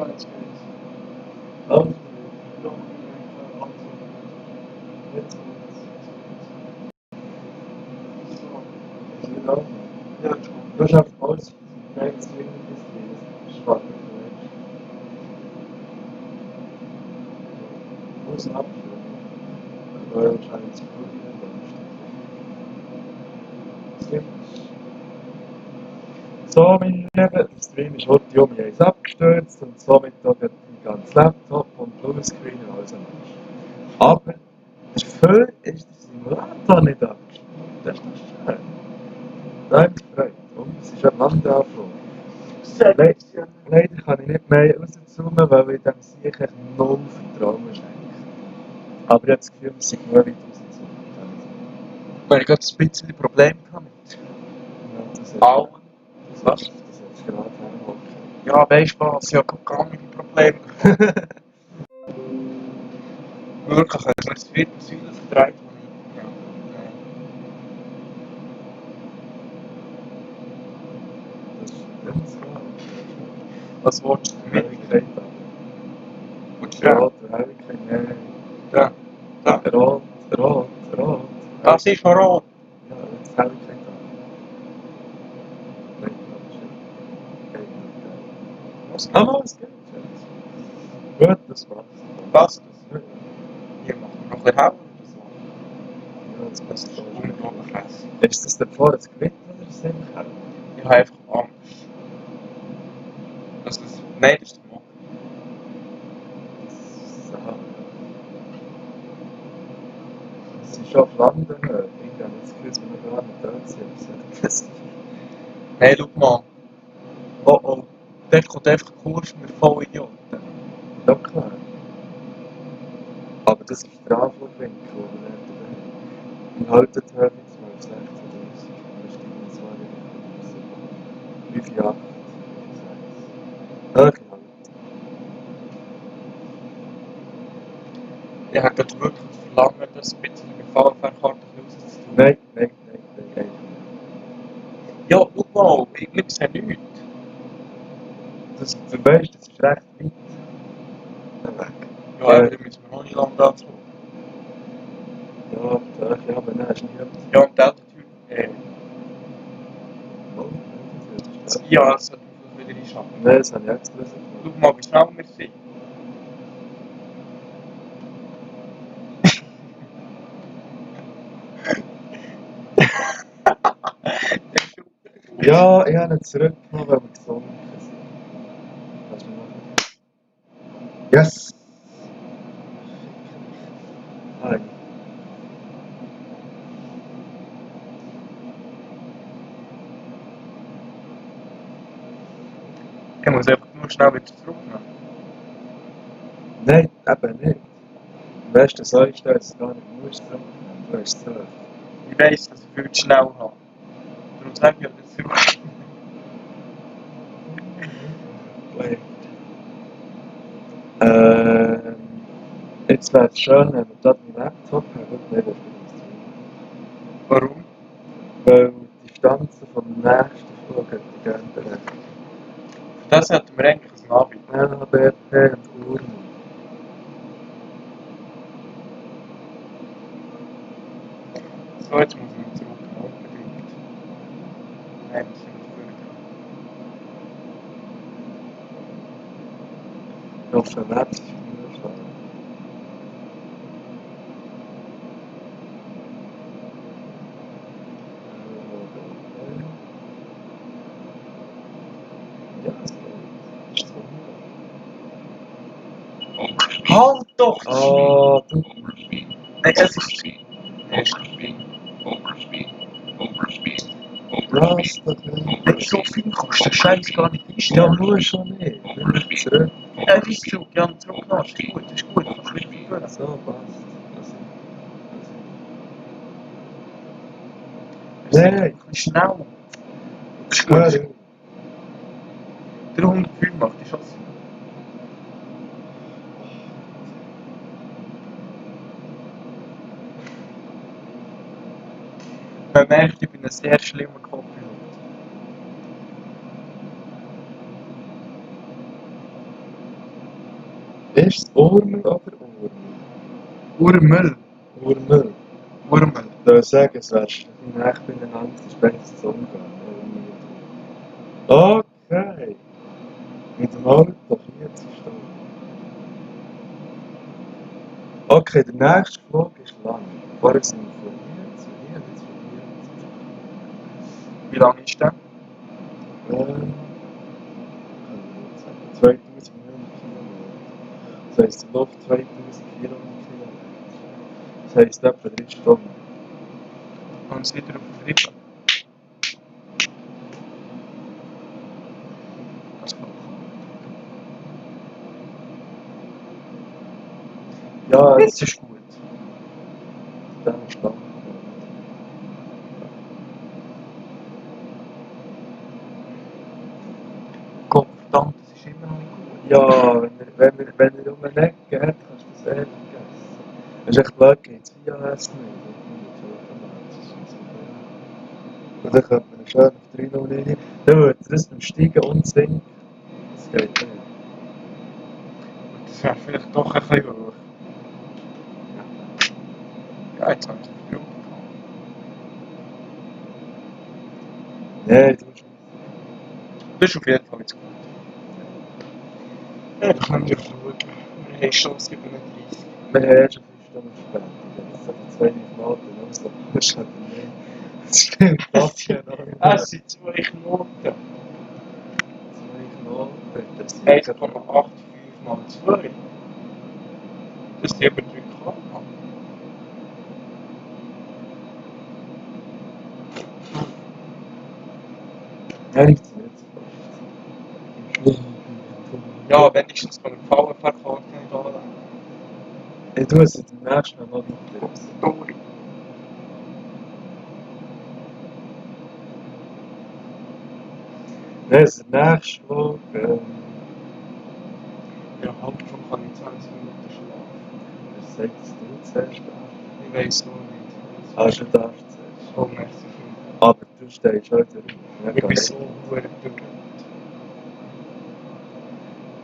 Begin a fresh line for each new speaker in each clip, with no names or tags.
jetzt geht's.
Alles
Ja, alles
jetzt
so.
genau.
Ja, ist gut.
Du hast einfach alles rein zwingend bis drin. Spannend, weißt du. Muss abschließen. Aber wahrscheinlich zu früh in der So, meine Lieben, der Stream ist heute um eins abgestürzt und somit auch der ganze Laptop und Bluescreen und alles am Arsch. Aber dafür ist der Simulator nicht abgestürzt. Das ist doch schön. Da habe ich mich gefreut. Und es ist ein Wanderanflug. Leider kann ich nicht mehr rauszoomen, weil ich dem sicher null Vertrauen schenke. Aber ich habe das Gefühl, wir sind nur weit rauszoomen.
Weil ich gerade ein bisschen Probleme hatte mit
Au.
Was?
Das ist gerade herhocken.
Ja, weißt du was? Ich habe gar keine Probleme. Wirklich, also es wird eine Säule verdreht, wo ich... Ja, nein.
Das ist ganz klar.
Was willst du damit?
Helligkeit an.
Willst du ja?
Rot, Helligkeit, nein.
Ja. Da.
Rot, rot, rot.
Das ist schon rot.
Ja, jetzt Helligkeit an. Nein, das ist
Was?
aber es geht. Gut, das war's.
Was?
Ja,
Hier machen wir noch ein bisschen Hau oder so.
ja, das passt
Das ist
schon.
unglaublich hässlich.
Ist das davor ein Gewitter oder ist es einfach hell?
Ich habe einfach Angst. Nein, das ist der Mock.
So. Es ist auf Wanderhöhe. Ich habe das Gefühl, dass wir noch gar nicht da sind. Das
Nein, schau mal.
oh oh.
Dort kommt einfach ein Kurs mit Vollidioten.
Ja klar. Aber das ist der Anflugwinkel, den wir nicht halten Höhe 12, 16, 30. Wir steigen zwar nicht 5, 8, 5, 6. Höhe halt.
Ich habe gerade wirklich das Verlangen, das ein bisschen mit Fahrerkarte rauszutun.
Nein, nein, nein, nein, nein.
Ja, schau mal, wir sehen nichts.
Das, du weißt, das ist recht weit weg.
Ja, aber da müssen wir noch nicht lange da zurück.
Ja, da ja, aber nein, ist nicht etwas.
Ja, und die Altitude,
Oh, das ist
ja, das sollte man wieder einschaffen.
nein, das habe ich extra gesagt.
Schau mal, wie schnell wir sind.
Ja, ich habe ihn zurückgenommen, weil wir gesunken sind. Kannst du mir machen? Yes! Hi.
Ich muss einfach nur schnell wieder zurücknehmen.
Nein, eben nicht. Weißt du, soll ich da jetzt gar nicht nur zurücknehmen? Du hast es zurück.
Ich weiss, dass ich viel zu schnell habe. Darum sage ich ja, dass ich zurück.
Wait. Jetzt wäre es schön, wenn wir da den Laptop haben. Nicht, dass wir das
Warum?
tun. Weil die Distanzen vom nächsten Flug hätte ich gerne berechnet.
Das hätten wir eigentlich ein Navi.
LHBP und Urne.
So, jetzt muss ich zurück. Unbedingt. Nein, wir sind für.
Auf der Map ist es nur ja, es geht. Ist so.
Halt doch!
Oh, du.
Nein, es ist.
Lass doch nicht.
Wenn so viel kostet, der Scheiß gar nicht
Ja,
einstellen.
nur schon nicht. Wenn wir zurück.
Er ist zurück, ja, zurücklassen. Ist gut, kannst wieder führen.
So, passt. Nein,
Ein bisschen schnell. Ist gut.
hör.
305 macht die Chance. Man merkt, ich bin ein sehr schlimmer Copilot.
Ist es Urmel oder
Urmel.
Urmel?
Urmel.
Ich würde sagen, es wäre ein näher beieinander, das ist besser zu umgehen. Okay. Mit dem Auto 40 Stunden. Okay, der nächste Flug ist lang. Vorher sind wir von hier zu hier, jetzt von hier
Wie lange ist der?
zu hier. 2900 Kilometer. Das heisst, die Luft 2400 Kilometer. Das heisst, etwa 3 Stunden.
Und es wieder auf den Flieger. Das kann
Ja,
Jetzt ist gut.
dann Stand.
Gott verdammt, das ist immer noch nicht gut.
Ja, wenn er um eine Ecke hat, kannst du das eh vergessen. Das ist echt blöd, geht es via S nicht. Und dann könnte man schön auf 309. Dann würde das beim Steigen und Sinken. Das geht nicht.
Das wäre vielleicht doch ein bisschen hoch. Ja, jetzt habe ich es viel gehabt.
Nein, du musst
Das ist auf jeden Fall jetzt gut. Ja, wir können wieder schauen. Wir haben schon 37.
wir haben erst 5 Stunden später. Das sind 2 Knoten. Das ist halt nicht. Das stimmt, das genau.
Es sind 2 Knoten.
2 Knoten. Das sind
1,85 mal 2. Das sind eben 3 Komma.
Nein, nicht so.
Ja, wenigstens von dem Fallenverkauf nicht anlegen.
Ich tue es jetzt im nächsten Mal noch weiter.
Story.
Nein, das nächste Flug.
Ja, Hauptschule kann ich 20 Minuten schlafen.
Was sagst du zuerst?
Ich weiß noch nicht.
Ah, du darfst zuerst.
Oh, merci viel.
Aber du stehst heute auf.
Ich bin so verdammt durch.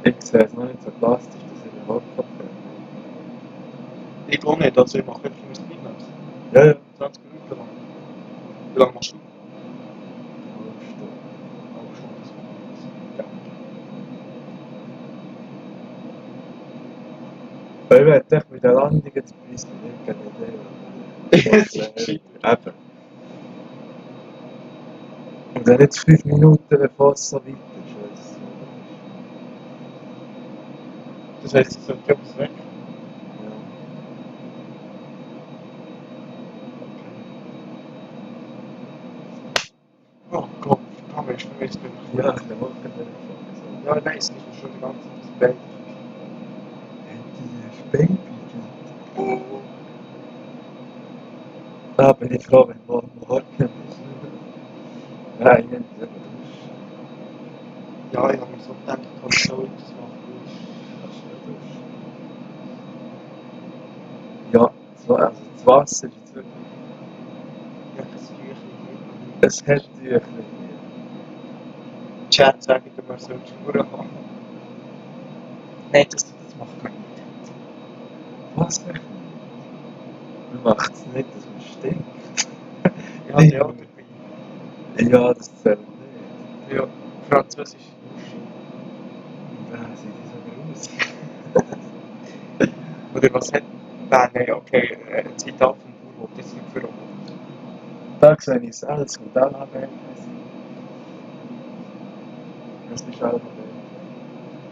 Ich sehe es noch nicht so plastisch, dass ich überhaupt kann.
Ich auch nicht, also ich mache einfach mein Speedmaps.
Ja, ja.
20 Minuten lang. Wie lange machst du? Halbe Stunde. Ja.
Weil ich werde echt mit der Landung jetzt preisen, nicht keine Idee.
Das ist gescheit.
Eben. Und dann jetzt 5 Minuten, bevor es so weit ist.
Das heisst, es sollte etwas weg.
Ja.
Oh Gott, verdammt, ich vermisse mich.
Ja, ich bin auch gerade
Ja, ich weiss, ich bin schon die ganze Zeit das Bett.
Baby. Da bin ich froh, wenn morgen morgen ist. Nein, nicht.
Ja, ich habe mir so gedacht, ich kann so etwas machen.
Ja, also das Wasser ist jetzt wirklich.
Ja, das Tüchlein.
Es hat Tücher.
Chat sagt, man sollte Schuhe haben. Nein, das macht man nicht.
Was? Man macht es nicht, dass man stinkt.
Ja, die auch dabei.
Ja, das zählt nicht.
Ja, Französisch.
Ja, sieht so aus.
Oder was hat. Nein, okay, ein Zitat vom Burwald, das sind für Roboter.
Da sehe ich es alles mit Alphabet. Das ist Alphabet.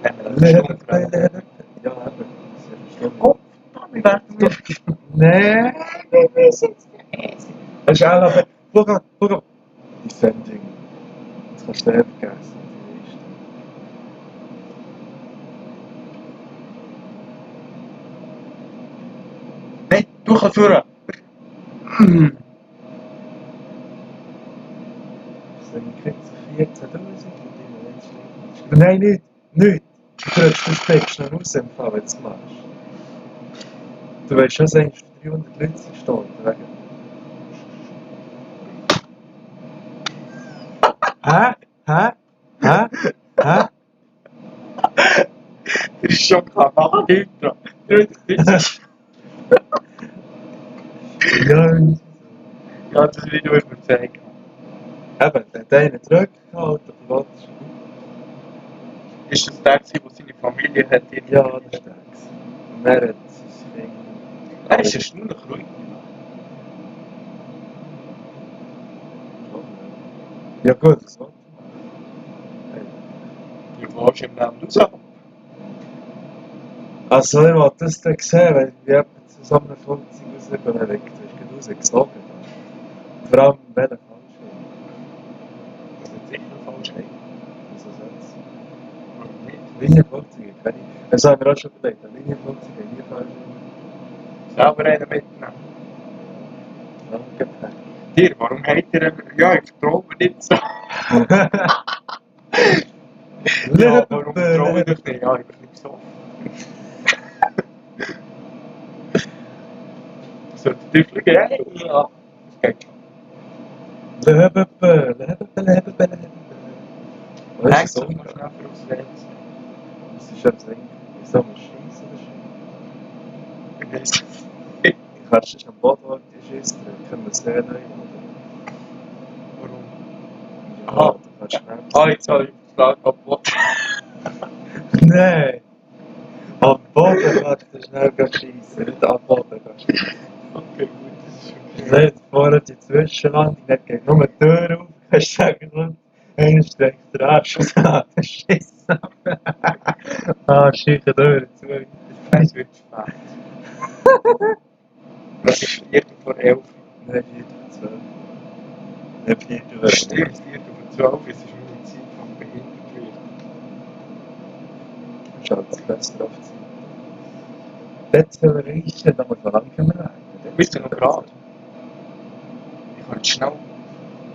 Wenn wir eine Stunde brauchen.
Ja, eben. Das ist eine Stunde.
Oh, wir werden wir.
Nein, wir wissen es nicht. Das ist Alphabet. Schau an. Die Sendung. Das kannst du nicht vergessen. Die ist.
Nein, du kannst führen.
Sind 14.000 und nein, nicht. Du drückst das Page schnell raus, im Fall, wenn du es machst. Du weißt schon, es sind 390 Stunden. Hä?
ist schon Kanal dran.
Ja,
Ja, das Video ist mir zeigen.
eben, der hat einen zurückgehalten, aber was ist
Ist das der, der seine Familie hat?
ja, das ist der. Und er hat sein Kind.
Er ist erstaunlich ruhig.
Ja gut, das war.
Du warst im Namen raus.
Also ich wollte das dann sehen, weil ich jemand zusammen ein Flugzeug rausgelegt ist, rausgesogen. Vor allem welcher Fallschirm.
Das ist sicher falsch.
Also sonst.
Warum nicht?
Linienflugzeuge keine. Das haben wir auch schon überlegt, ein Linienflugzeug haben nie Fallschirm.
Selber einen mitnehmen.
Langgepäck.
Dir, warum habt ihr ja, ich vertraue mir nicht so. Ja, warum vertraue ich dich nicht? Ja, ich bin nicht so. Sollte dir fliegen? Ja, ja. Das geht schon.
Leben. Was
Hängt
ist
sich
so?
noch schnell für uns selbst.
Das ist am Senken. Wieso muss schießen oder schießen?
Ich weiß
Du kannst dich am Boden schießen, dann können wir es sehr neu machen.
warum.
Ja, du kannst schnell.
Ah, jetzt habe ich die Frage kaputt.
Nein! Am Boden kannst du schnell schießen, nicht am Boden schießen.
Okay, gut, das ist okay.
Nicht vorne die Zwischenwand, dann geht nur die Tür auf, kannst sagen, und einer streckt den Arsch aus, dann schießen. Ah, schicke Tür zu.
Es wird spät. Das ist 4 vor 11.
Nein, 4 vor 12. Nein, 4 vor 12.
Stimmt, 4 vor 12. Es ist meine Zeit, wo ich behindert wird.
Schaut es besser auf die Zeit. Jetzt soll er reichen, dann muss man langsam rein.
Bist du noch gerade? Ich kann jetzt schnell.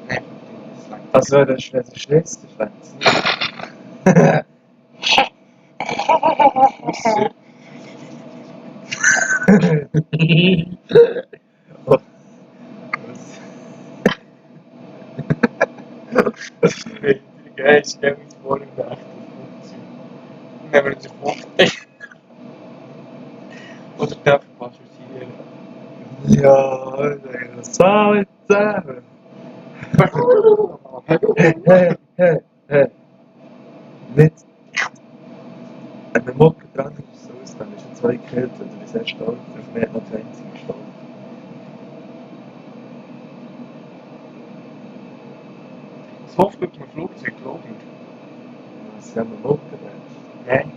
Nein, das langt.
Also wenn er schließt, dann es nicht. Oh,
Der Geist, stell mir vor, im Nacht. Nehmen wir den Kopf. Oder darf ich passagieren?
ja, was soll ich sagen? Hey. Nicht an der Mucke dran ist so aus, dann ist er 2 gekillt und du bist sehr stolz auf mich, noch 20 gestorben.
So oft mit dem Flugzeug, glaub ich.
Was haben wir Mucke da?
Nein.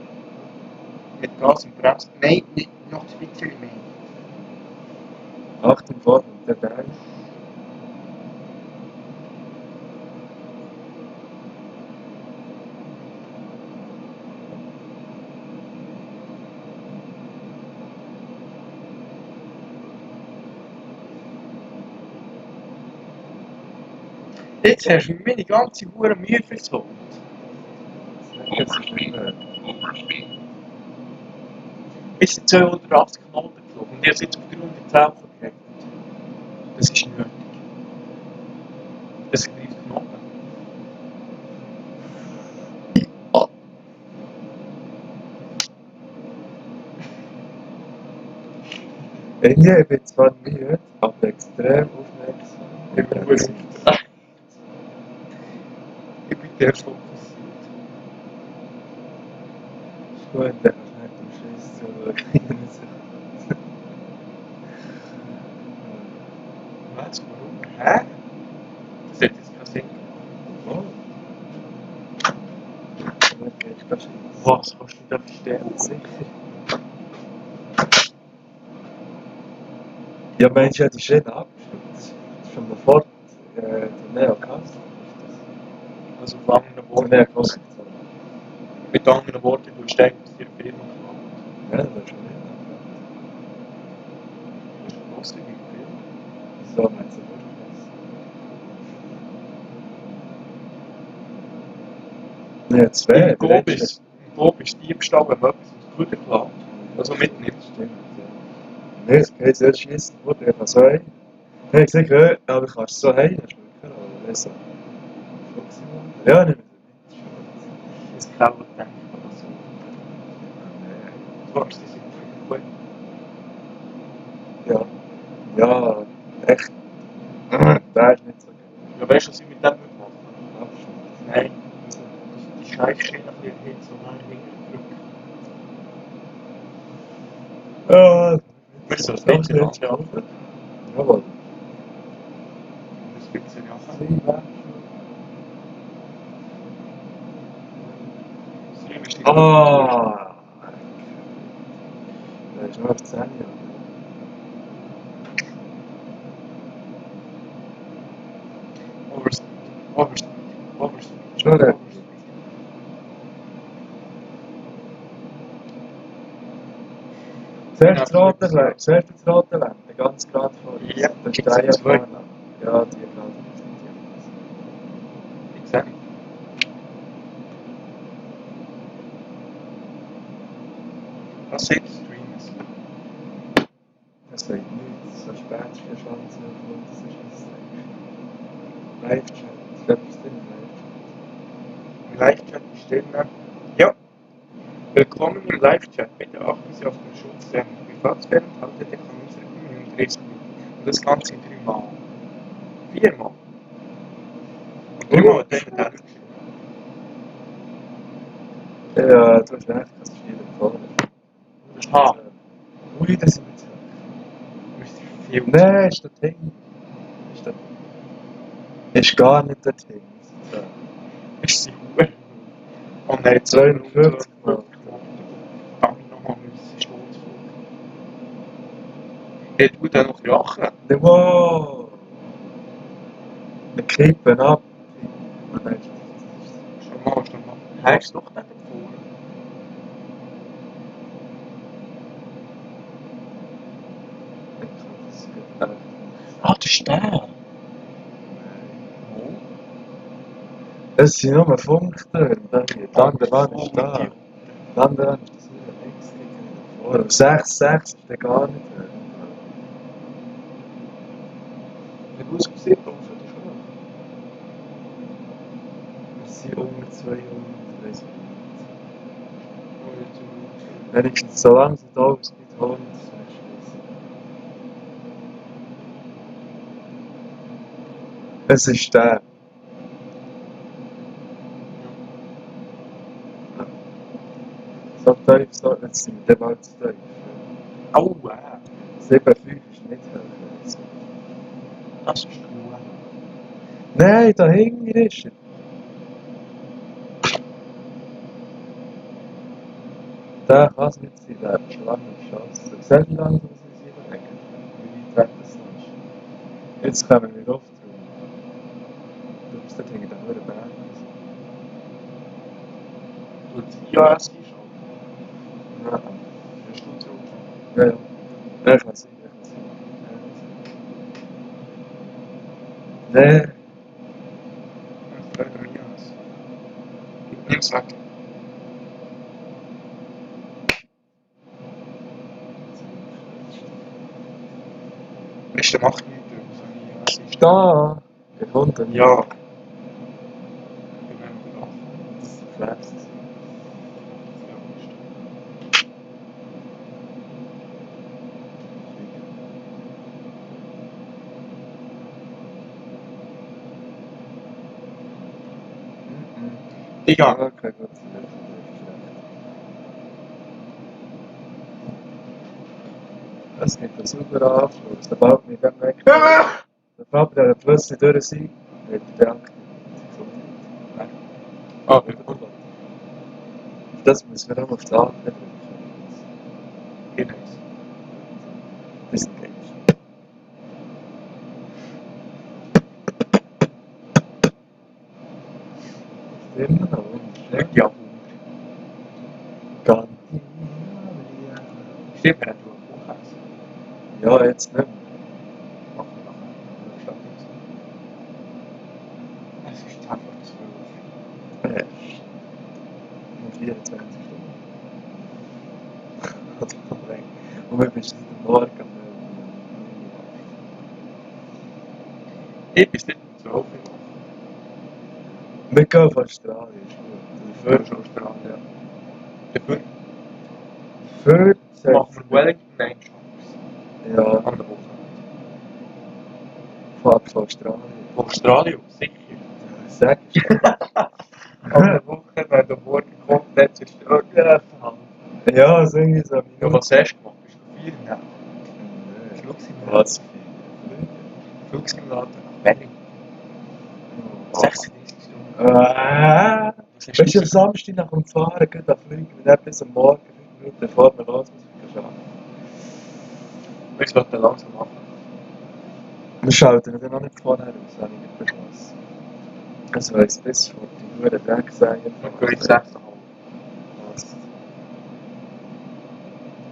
Mit Gas und Bremse. Nein, nicht, noch ein bisschen mehr.
Achtung, vor und der Teil.
Jetzt hast du mir meine ganze Uhr Mühe verzogen.
Das ist nicht mehr.
Bis zu 280 Knoten geflogen. Und ich habe jetzt auf 310 gekriegt. Das ist nötig. Das greift Knoten.
Ich bin zwar müde, aber extrem aufmerksam.
Ich bin gut. Ich bin der fokussiert.
Ist gut, dann kannst du nicht am Schluss zuschauen.
Was? Warum? Hä? Das hat jetzt keinen Sinn gemacht.
Oh. Okay, ich kann schon.
Was kannst du da verstehen?
Sicher. Ja, Mensch, ja, die Schritte abgestimmt. Das ist schon bevor der Neo Kassel.
Also mit anderen
Der
Worten,
Neo Kassel.
mit anderen Worten, du steigst aus der Firma geklaut.
Ja, das ist schon nicht.
Das ist ein lustiger Film.
So, meinst du das? Ja, zwei.
Im Glob ist Diebstahl, wenn man etwas aus der Kutte klaut. Also mitnimmt.
Stimmt, ja. Nee, es geht sehr schießen. Wurde einfach so hey. Hey, ich sag, hey, aber kannst du so hey? Hast du wirklich oder nicht so? Ja, nicht mehr.
Das kann man denken. Also, Wars, die sind cool.
Ja. Ja, echt. Der ist nicht so gut.
Ja, weißt du, was ich mit dem machen?
Abschnitt.
Nein, die Schleifschiene ein bisschen hin, so nach hinten drücken.
Ja,
Wir sollen
das
nicht miteinander anfangen.
Jawohl.
Das gibt es ja nachher.
Sie wechseln.
Sie ist nicht
Ah! Der ist nur auf 10 Jahre.
Overspeed, Overspeed, Overspeed,
Schon recht.
Overspeed.
Zuerst das rote Lämpchen, zuerst das rote Lämpchen, ganz gerade vor uns.
Ja,
Das ist
gibt's
der
ja zwei.
Japaner. Ja, die gerade.
Ich sehe. Was sind Streams?
Das sagt nichts. So spät ist der Schwanz und das ist was Live-Chat. Ich glaube, das ist nicht Live-Chat.
Im Live-Chat die Stimme. Ja. Willkommen im Live-Chat. Bitte achten Sie auf den Schutz der Privatsphäre und halten sich an unsere Community-Regeln. Und das Ganze 3 Mal. 4 Mal. Und 3 Mal hat der geschrieben.
Ja, du hast recht, das ist viel empfohlen.
Ah.
Ui, das sind jetzt.
Wir sind viel
Nein, ist das Ding. Ist das. Ist gar nicht das Ding.
Ist sie Uhr. Und nein,
52 Mal.
Kann ich nochmal müssen stolz vor. Hey, du dann noch lachen?
Wow! Wir kippen ab. Und dann
Schon mal. Hast du doch nicht empfohlen? Ah, das ist der. Wo?
Es sind nur Funktöne. Die andere ist da. Die andere ist das wieder links. 6 ist der gar nicht mehr.
Wenn du es gesehen hast, das ist schon.
Wir sind unter 200. Weiss ich nicht. Wenigstens so langsam da aus mit 100. Es ist der. So tief, so, jetzt sind wir mal zu tief.
Au,
7,5 ist nicht höher.
das ist cool.
Nein, da hinten ist er. Der kann es nicht sein, der hat schon lange geschossen. Siehst du, wie langsam sie sich bewegen? Wie weit weg das noch ist? Jetzt kommen wir Luft rum. Du bist dort hinten der Berg.
Du hast iOS einschalten.
Ja,
Hast du drauf?
ja, ja. Ich kann sein, Nein,
Ich frage mich iOS. Nimm es weg. Ist der macht nichts, so ein iOS
da! Der kommt dann.
Ja. Ich bin mir
Das ist der Flaps.
Digga,
Okay, gut. Es gibt einen sauberen Abschluss. Sobald wir dann weg sobald wir dann plötzlich durch sind, wird der Dank.
ah, wieder gut.
Das müssen wir auch auf die Antwort drücken.
Genau.
Disengage. Ist immer noch wunderschön.
Ja.
Ganti.
Stimmt, er hat nur Kuchen.
Ja, jetzt nicht mehr.
Mach ich nachher. Es ist 10 vor 12.
Nur 24 Stunden. Und wir bist am Morgen
Ich bin nicht um 12 Uhr.
wir gehen auf Australien, ist gut.
Dafür ist Australien.
Ja.
Dafür
Für
Machen wir Wellington Nine Shops.
Ja,
An der Woche.
von Australien.
Australien, sicher.
Sag ich schon.
An der Woche, wenn du morgen komplett zerstört wirst.
Ja, so irgendwie so.
Ja, was hast du gemacht? Bist du 4 Nächte? Flugsimulator.
Was?
Flugsimulator nach Wellington. 36 Stunden.
Was
Was
ist du, am Samstag nach dem Fahren geht da fliegen wir dann bis am Morgen 5 Minuten bevor wir los müssen arbeiten.
Wir sollten langsam machen.
Wir schalten dann noch nicht vorher aus, habe ich nicht beschlossen. Also weiss bis vor die Uhr Dreck sagen.
Wir gehen 6,5.
Was?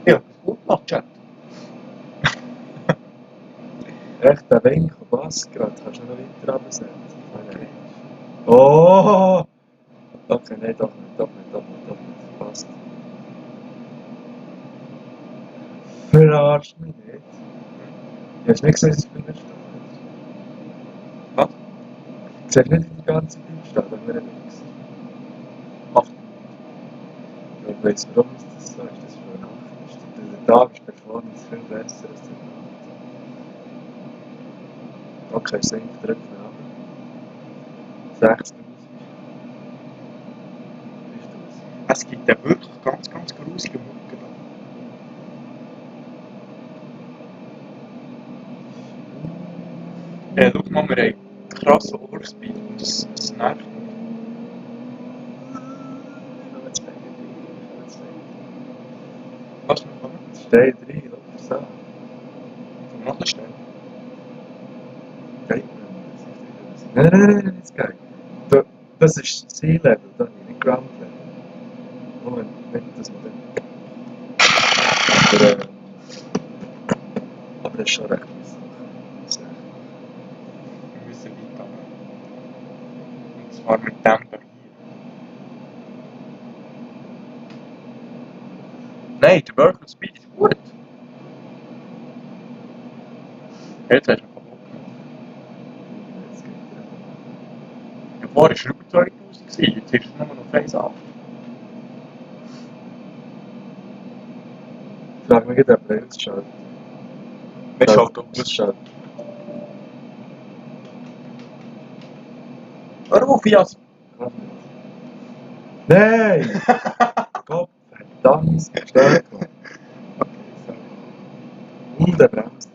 Ja, das ist gut gemacht, Chat.
Echt, der Wink und was gerade? Kannst du noch weiter absetzen? Oh! Okay, nein, doch nicht. Passt. Verarscht mich nicht. Du hast nicht gesehen, dass ich bin nicht
Was?
Ich sag nicht die ganze Zeit stehen, aber wir nichts.
Macht.
Ja, ich weiss, warum ist das so? Ist das für eine Nacht? Der Tag ist Performance viel besser als der Nacht. Okay, senk drücken wir ab. 6000.
Es gibt ja wirklich ganz, ganz gruselige Mucke da. Schau mal, wir haben krassen Overspeed und das nervt mich. Was wir kommen?
Steh drin, oder so.
Zum Nachstellen.
Geht nicht. Nein, das geht. Das ist das Sea-Level, das ist nicht Ground-Level. Moment, nicht, dass man dann... Aber das ist schon recht mühsam.
Wir müssen weiter. Und zwar mit dem da hier. Nein, der Work Speed ist gut. Jetzt hast du ihn kaputt gemacht. Ja, vorher war er über 2000, jetzt ist es nur noch 1,8.
Frag mich, ob er ausschaut.
Wer schaut aus?
Ausschaut.
Hör auf, Fias!
Nein! Gott verdammt, stark.
Okay, sorry.
Der bremst.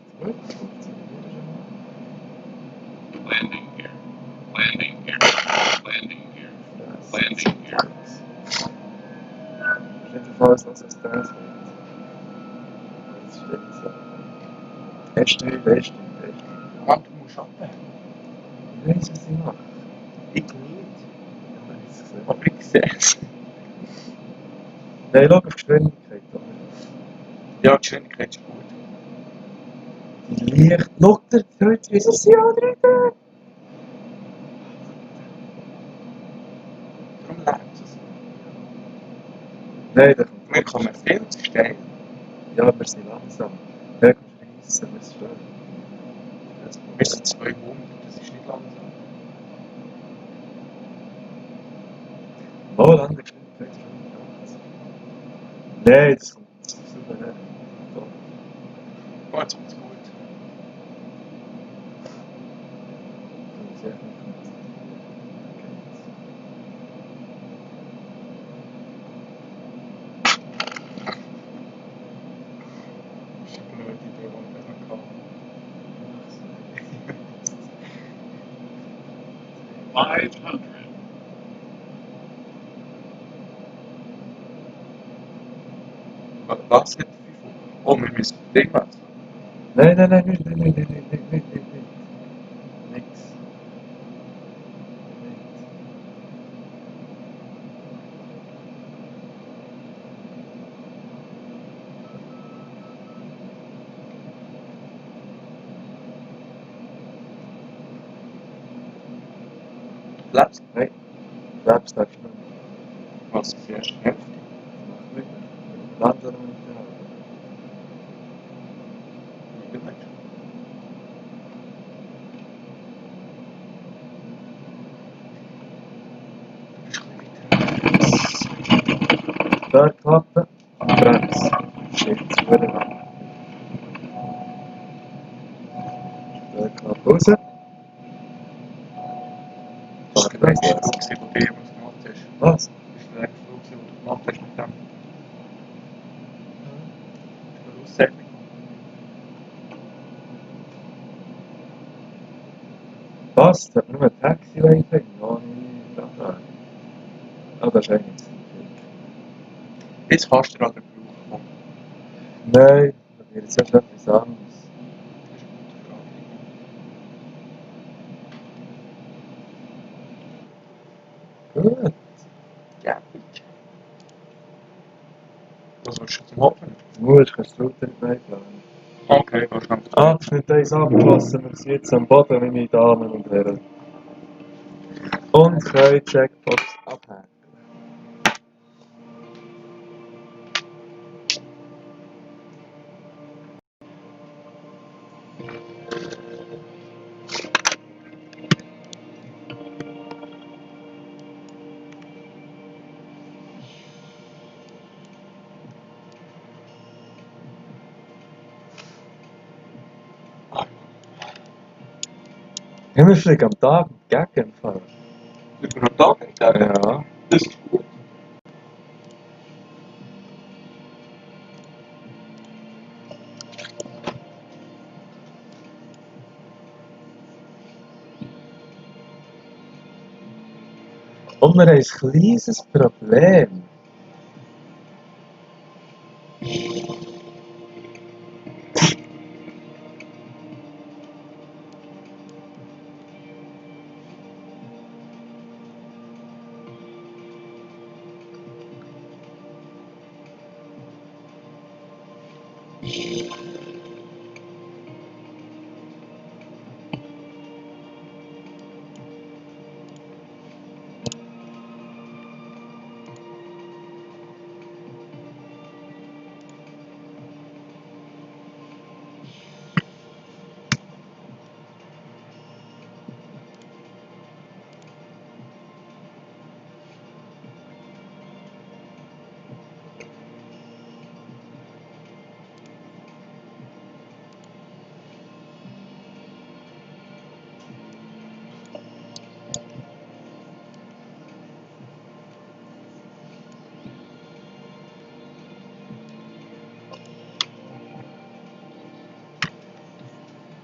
Landing gear. Landing gear. Landing gear. Landing gear.
Jedenfalls, was es das wird. Das ist echt so. Erste.
Mann, du musst abwägen.
Ich weiß, was ich mache.
Ich nicht.
Ich habe es gesehen.
Aber ich sehe es.
Nein, schau auf Geschwindigkeit.
Ja, die Geschwindigkeit ist gut.
Die Licht. Schau dir heute, wie sie andere tun.
Darum lernt es.
Nein, da kommt
Wir kommen viel zu steil.
Ja, wir sind langsam. Ja, reissen, wir sind schön.
Wir sind 200, das ist nicht langsam.
Mal an der Geschwindigkeit ist schon Nein, das kommt super her.
Oh, jetzt kommt es gut.
Sehr gut.
Das ist eine blöde Idee, die ich hatte.
500.
Was hat 500? Oh, wir müssen das Ding wechseln.
Nein. Nix.
Flaps?
Nein. Flaps darfst du nicht.
Was ist die erste Hälfte?
Mach nicht. Langsam mit der Hand.
Ich bin nicht. Du bist ein bisschen weiter.
Da klappen. Bremse. shit, zu lang. Da knapp raus.
Das ist der nächste Flug, den du gemacht hast.
Was?
Das ist der nächste Flug, den du gemacht hast mit dem. Voraussetzung.
Was? Da hat nur ein Taxi wegen? Ja, nein. Ah, das ist eigentlich zu viel.
Jetzt kannst du dir an den Beruf kommen.
Nein, da wird jetzt erst etwas anderes.
Das ist eine gute Frage.
Gut.
Ja, gut. Was willst du zum Hoffen?
Nur, kannst du nicht mehr planen.
Okay, wahrscheinlich.
Abschnitt 1 abgeschlossen, wir sind jetzt am Boden, meine Damen und Herren. Und können Checkbox abhaken. Immer fliegen am Tag entgegenfahren.
Über den Tag entgegen?
Ja.
Das ist gut.
Und wir haben ein kleines Problem.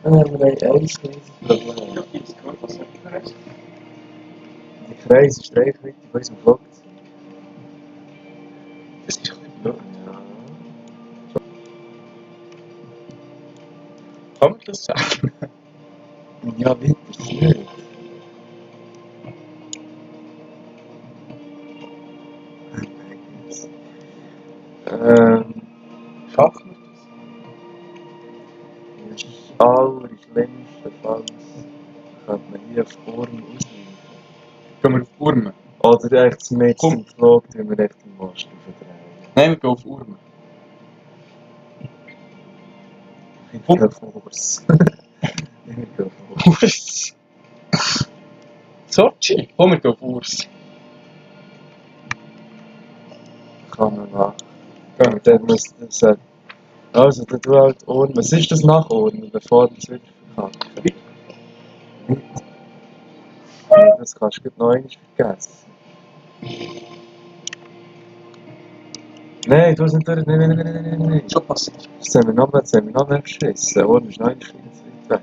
Wir haben ein kleines Problem.
Ja, ich gehört, was er heißt.
Die Kreise ist Reichweite von unserem Flugzeug.
Das ist ein bisschen blöd. Kann man das sagen?
Ja, weiter ist es nicht.
Schaffen wir das?
Im allerschlimmsten Fall könnte man hier auf Ohren ausweichen.
Gehen wir auf Urmen?
Oder echt mit
Komm.
dem Flug, tun wir echt den Mast aufdrehen.
Nein, wir gehen auf Urmen.
Ich
Komm.
gehe auf Urs. Ich gehe auf Urs.
Urs. Sochi? Komm, wir gehen auf Urs.
Kann man machen.
Gehen
Und
wir
dann
auf
muss
Urs.
man sagen, also, dann tu halt Ohren. Was ist das nach Ohren, bevor du es wieder verkackst? Das kannst du noch einmal vergessen. Nein, du hast nicht durch. Nein.
Schon passiert.
Jetzt haben wir noch mehr beschissen. Ohren ist noch einmal viel zu weit weg.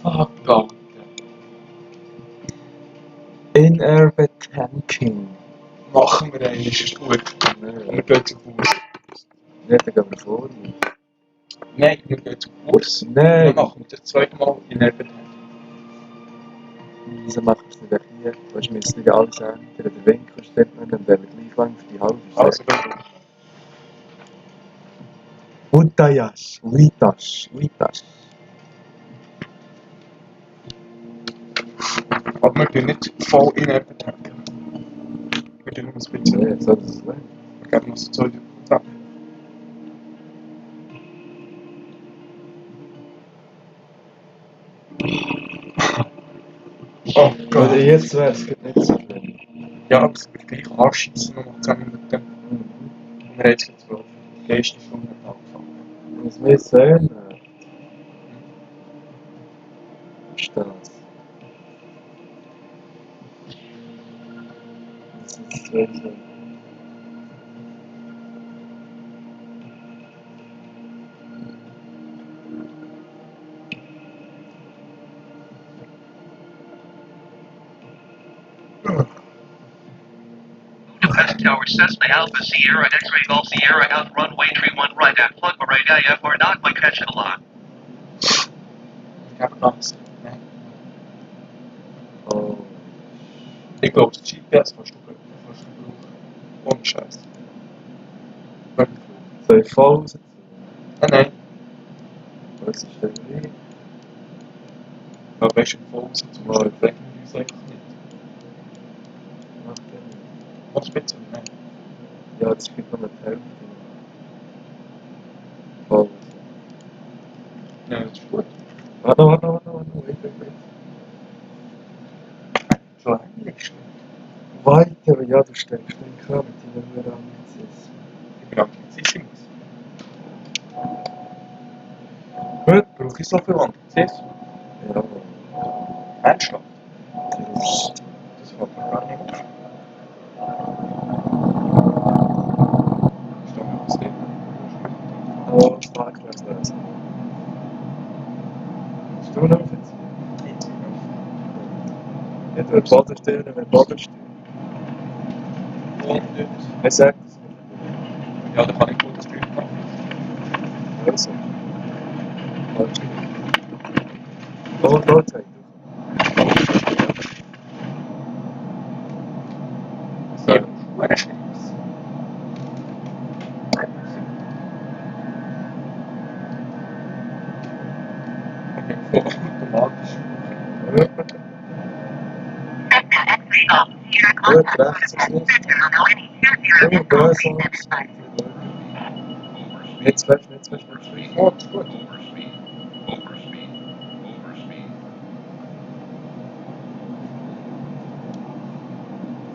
Fuck, Alter.
In-Air Betanking.
Machen wir einen, ist gut. Und wir gehen zu Urs.
Nicht, dann gehen wir vor.
Nein, wir gehen zu Urs. Und
Nein,
dann machen wir das zweite Mal in Erbetank.
wieso machen wir es nicht auch hier? Weißt du, wir müssen nicht alles ändern. Der Winkel stimmt nicht, dann werden wir gleich lang für die halbe
Also, gehen wir.
Utayash, Uitash.
Aber wir gehen nicht voll in Erbetank. Wir gehen nur ein bisschen.
Nee, so ist es nicht.
Wir geben noch so 2 ab. Oh Gott.
Oder jetzt wäre es nicht so schlimm.
Ja, aber es wird gleich anschießen noch mal 10 Minuten. Und wir haben jetzt 12. Die erste Stunde.
muss mehr sehen. Was ist das? Das ist so.
West Tower Cessna Alpha Sierra X-Ray Golf Sierra out runway 31 right at plug right AF or not by catch the line.
Ich habe Angst. Nein.
Oh.
Ich glaube, das GPS kannst du brauchen. Ohne Scheiß. Wirklich.
Soll ich voll raus?
Nein.
Was ist denn hier?
Aber weißt du, voll raus zum Beispiel, denken wir uns eigentlich nicht.
Macht der nicht.
Was bitte? Nein.
Ja, das gibt noch eine Hälfte. Voll raus.
Ja, das ist gut.
Warte. Wait.
Schon eigentlich.
Weiter, ja, du steckst den Körper mit deinen Hörern.
Ich bin Anglizismus. Gut, brauche ich so viel Anglizismus?
Ja,
Ernsthaft?
das
Das fällt mir gar nicht auf. Ist doch etwas drin?
oh, Schlagwort lesen. Hast du noch offiziell? Nicht mehr Bodensteuern, mehr Bodensteuern.
Und
Er sagt es nicht.
ja, da kann ich gut Steuern machen.
Also. Falsch. Oh, zeig
So, schwer Scheiß. Okay, voll automatisch.
Gut, rechts ist nicht. Oh, da ist alles. Jetzt weißt du.
Oh, das ist gut.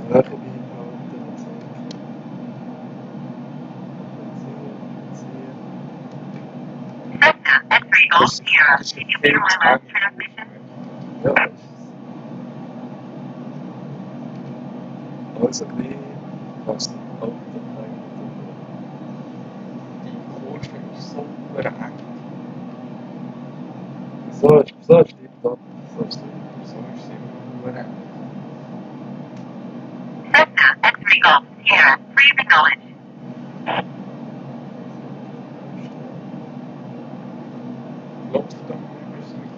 Höhe beibehalten.
Das ist viel zu eng.
Ja, das ist also gleich fast Autopilot.
Die Kurve ist so eng.
So ist tipptopp. So ist
So ist sie immer eng. Gott verdammt, wir müssen nicht.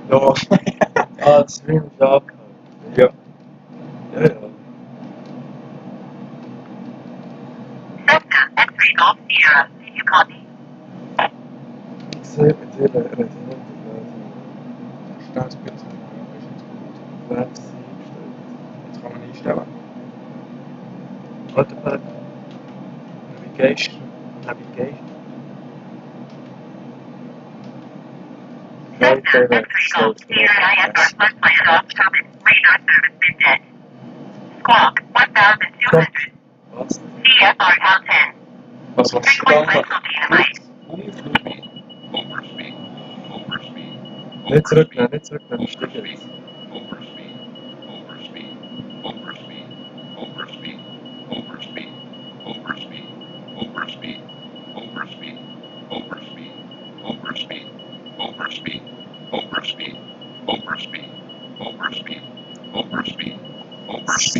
Ja.
Ah, das Stream ist abgehalten.
Ja.
Ja. Ich sehe mit dir reden nicht
Schnell ein bisschen. Das ist jetzt gut.
Webs eingestellt.
Jetzt kann man einstellen.
Autopilot.
Navigation.
Right direct. So
Squawk 1200.
was?
CFR out 10.
Was hast du da gemacht?
Nicht zurücknehmen, ich steige jetzt.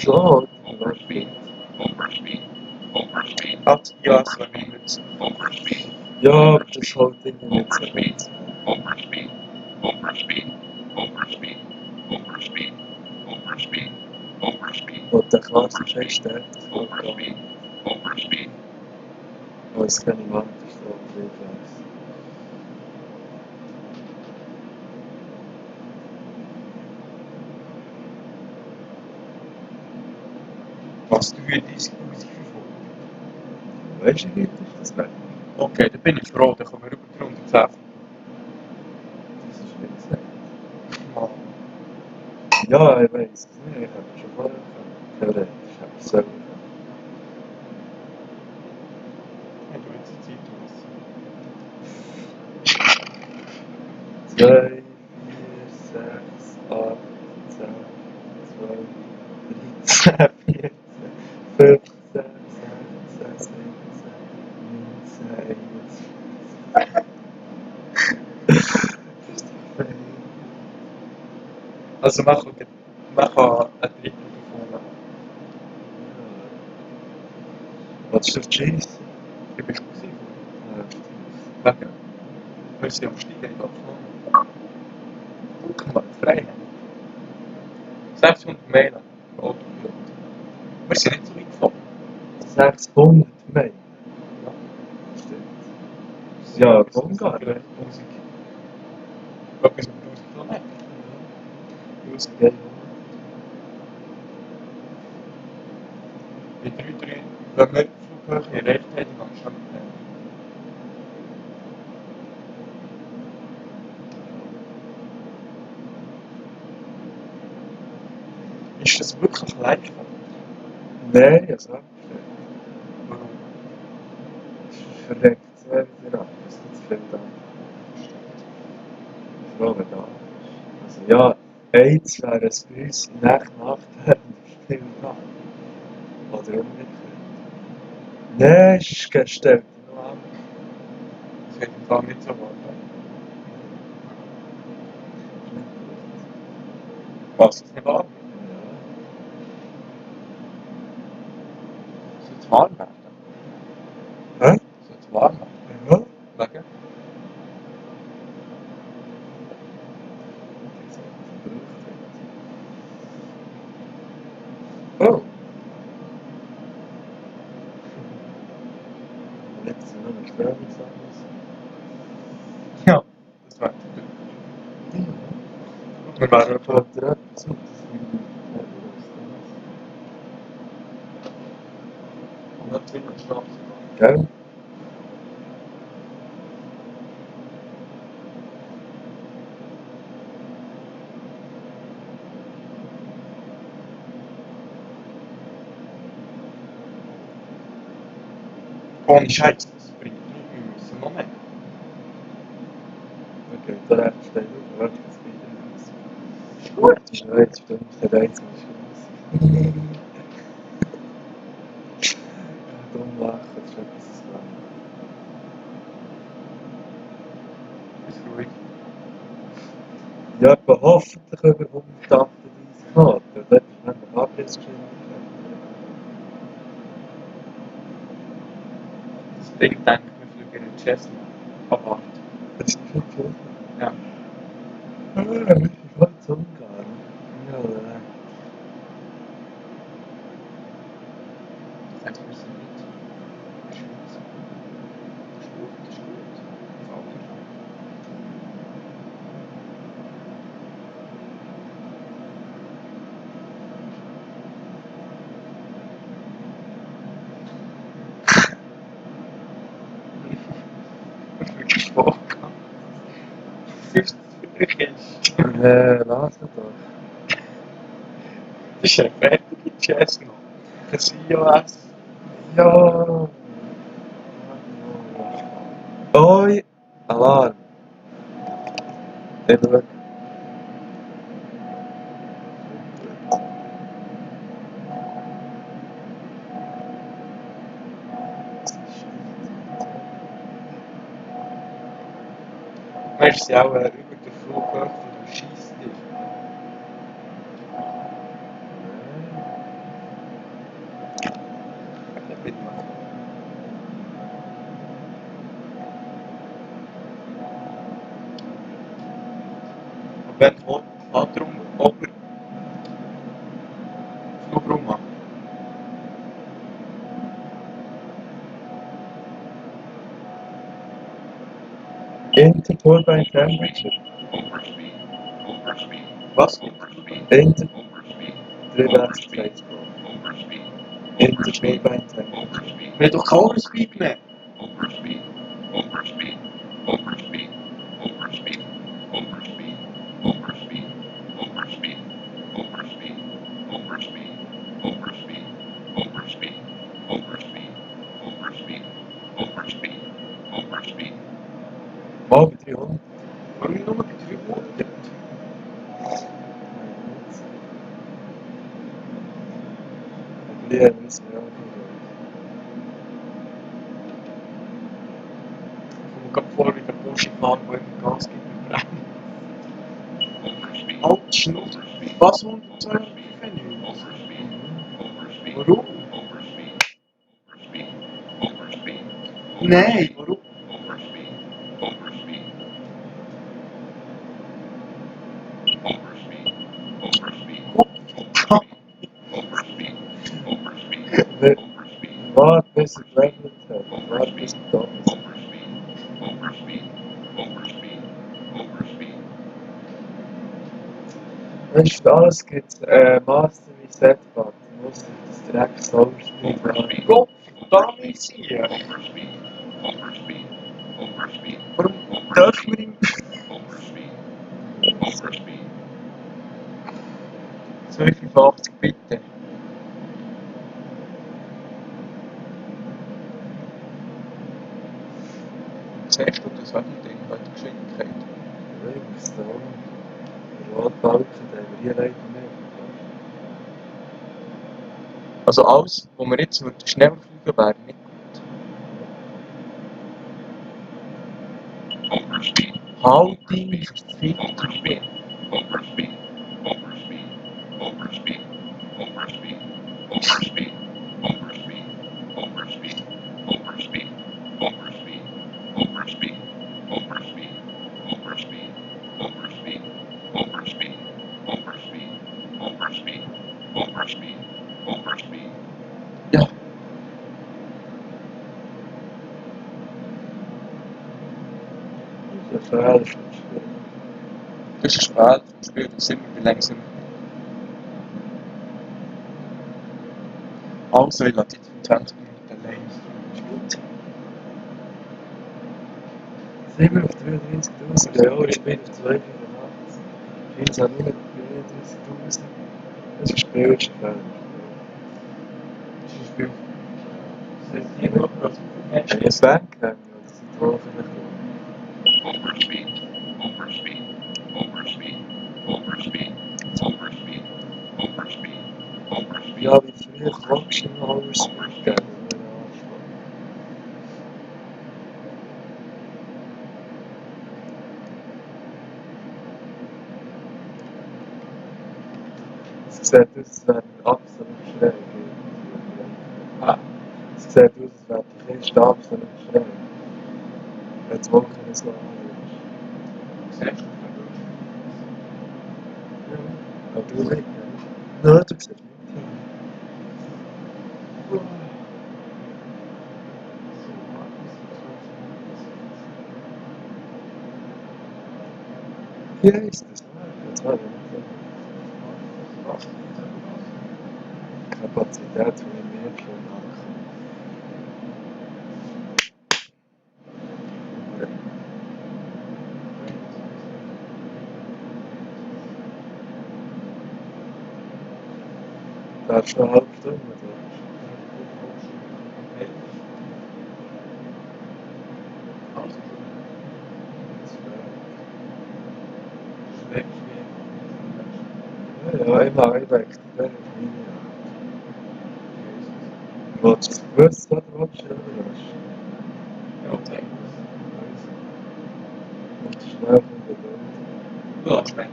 So,
Hat ja, so wie mit.
ja, das halt irgendwie nicht so. Und der klassische Hashtag, das Vorgang. Oh, es kann ich machen, das ist auch viel Fleiß.
Was du in dein Haus
Weißt du, wie ist das weg?
Okay, dann bin ich froh, dann kommen wir über die 110.
Das ist nicht gesagt.
Mal.
Ja, ich weiß es nicht, ich habe schon vorher theoretisch, aber selber. 2, 4, 6, 8, 10, 12, 13, 14, 15, 16, 17, 19.
Also man kann ein Drittel davon lassen.
Was ist der Cheese?
Ich bin schon gewesen.
Ja,
Wegen, wir sind am Steigen, ich glaube schon. Guck mal, frei. 600 Meilen. Autopilot. Wir sind nicht so weit gefahren.
600 Meilen. Stimmt. Ja, Ungarn.
Vielleicht 1000. Etwas über 1000 Kilometer.
1100.
Bei 3, wenn wir die Flughöhe erreicht haben, dann schon mit dem. Ist das wirklich live?
Nein, ich sag
Warum?
es verreckt sehr wieder ab. Das ist nicht zu viel da. Ich glaube da. Also ja, eins wäre es bei uns Nacht still da. Oder umgekehrt. Nein, es ist gestellt. Noch an.
Das hätte ich gar nicht so erwartet. Was ist nicht wahr? Soll es warm werden?
Hä?
Soll es warm werden?
Ja?
Wegen?
Oh. Jetzt sind wir noch Störungsangst.
Ja, das wäre gut. Wir wären etwa
Fällt dir etwas auf?
120 Schnaps.
Gell?
Ohne Scheiß, das bringt nichts. Wir müssen noch mehr.
Dann geht der recht steil auf. Warte, jetzt bin ich
Ist gut.
Ja, jetzt stimmt der einzige Chance. Dumm lachen, das ist etwas zu sagen.
Ist ruhig.
Ja, etwa hoffentlich über 138 Knoten. Dort ist nämlich Abrissgeschwindigkeit.
Das Ding denkt, wir fliegen in Cessna. Aber
Das ist nicht viel.
ja,
Ah, wir sind voll zu Ungarn. Ja,
das heißt, wir sind nicht in der Schweiz. Ist gut, ist gut. Gefällt mir. Ich bin gespannt. Was ist das für ein Kind?
lass es doch.
Das ist eine fertige Cessna. Ein iOS.
Ja. Oi, Alarm. Eben weg.
Weißt du, auch über der Flughöhe von der Scheissdich. Da bin ich mal. Und wenn Vater ober Flugraum macht.
Interpol by temperature.
Overspeed. Overspeed.
Was?
Overspeed.
Inter
Overspeed.
3
Overspeed.
Interpol by temperature.
Overspeed.
Wir haben doch kein Overspeed mehr.
Overspeed. Overspeed. Overspeed. Overspeed. Overspeed. Overspeed. Overspeed. Overspeed. Overspeed. Overspeed. Overspeed. Overspeed. Overspeed. Overspeed. Overspeed.
Mal bei 300.
Warum nur bei
Ja, müssen wir auch nicht.
Ich komme gerade vor wie der Buschfahrer, der immer Gas gibt und brennt.
Overspeed.
Halt, Schnauze.
Overspeed.
Was 195?
Overspeed. Overspeed.
Warum?
Overspeed. Overspeed. Overspeed.
Nein, warum?
Overspeed. Overspeed. Overspeed. Overspeed. Overspeed. Overspeed.
Wer-
Overspeed.
Warte, bis er gelevelt hat. Warte, bis er da ist.
Overspeed. Overspeed. Overspeed. Overspeed.
Weißt du, für alles gibt es Master Reset-Button. Du musst das direkt so spielen.
Gott, verdammt sie.
Overspeed. Overspeed. Overspeed.
Warum dürfen wir ihm
Overspeed. Overspeed.
285 bitte? Siehst du das Wetterding bei der Geschwindigkeit?
Links da. Der Rotbalken, den haben wir hier leider nicht.
Also alles, wo wir jetzt schneller fliegen, wäre nicht gut.
Overspeed.
Haltung ist viel zu
Overspeed. Overspeed. Overspeed. Overspeed. Overspeed. Overspeed. Overspeed. Overspeed. Overspeed. Overspeed. Overspeed. Overspeed. Overspeed. Overspeed. Overspeed. Overspeed. Overspeed. Overspeed. Overspeed.
Ja.
Der Fehler ist nicht schlimm.
Das ist spät vom Spiel, dann sind wir langsam. Also, ich lasse jetzt 20 Minuten allein. Ist gut.
Sind wir auf 33'000, ja, ich bin auf 285. Jetzt habe ich nur 33'000. Das ist Spielfehler.
Das ist ein Spiel. Das heißt, hier noch was
Wenn ich es wegkenne, das sind wohl vielleicht
Overspeed. Overspeed. Overspeed. Overspeed. Overspeed. Overspeed. Overspeed.
ja, wie früher kannst du noch Overspeed geben. Es sieht aus, als wäre absolut schräg.
Ah,
Es sieht aus, als wäre die Kiste absolut schräg. Wenn das Wolken so anschaust.
siehst du
Ja, aber du nicht. Nein, du siehst nicht. Wie heisst das? Das war Kapazität von dem Mädchen nachkommen. Darfst du eine halbe Stunde oder?
Also,
Ja, ich mache ich weg. Willst du es gewusst oder willst du es überraschen?
ja, zeig
Und schnell von der Welt.
das. Ja, schmeckt.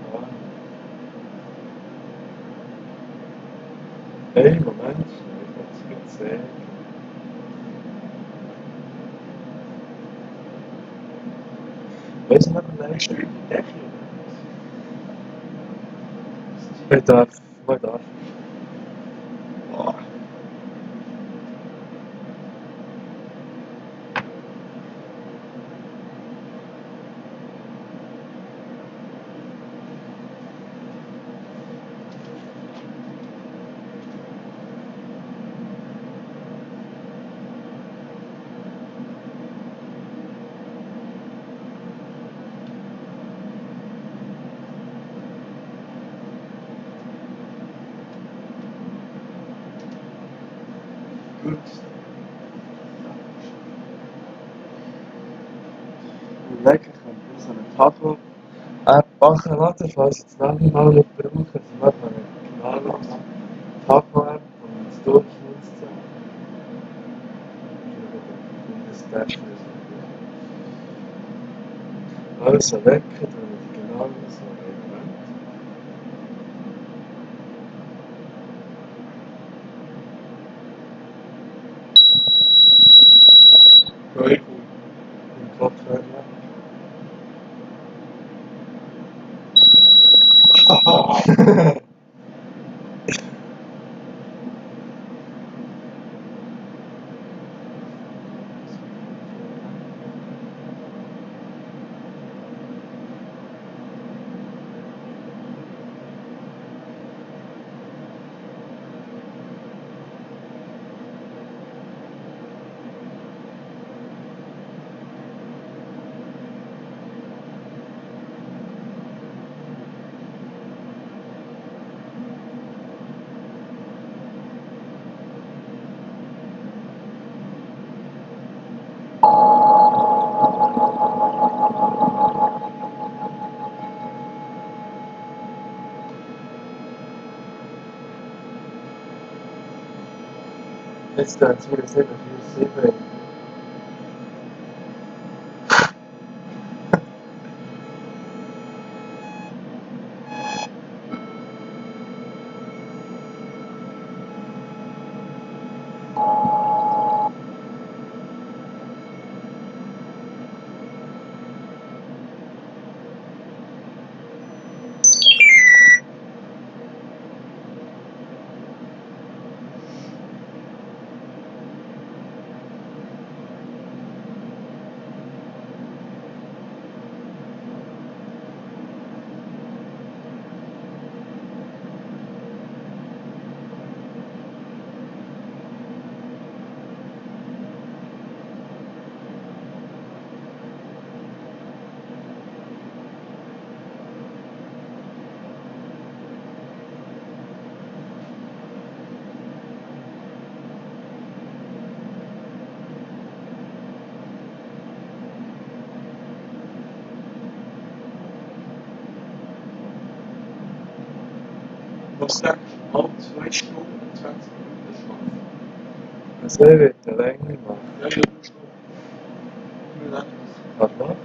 Ja. Hey, Moment, ich habe es gesehen. Weißt du noch, eine
Hast du
Leistung?
die Decke?
Man darf.
Boah. Gut.
Lecker, ich habe so eine Tafel Bachenladen, falls jetzt noch nicht mal nicht brauchen, sie machen eine regionale Taco-App und das Durchschnittszeit. Das Test also wecken, dann die genau so Element.
Very cool.
Im Kopfhörer. Jetzt dann es wieder 747.
Was sagst du? Mal 2 Stunden und 20 Minuten schlafen.
Also ich würde eine länger machen.
Ja, ja, 3 Stunden. Wie lange das?
Kannst du machen?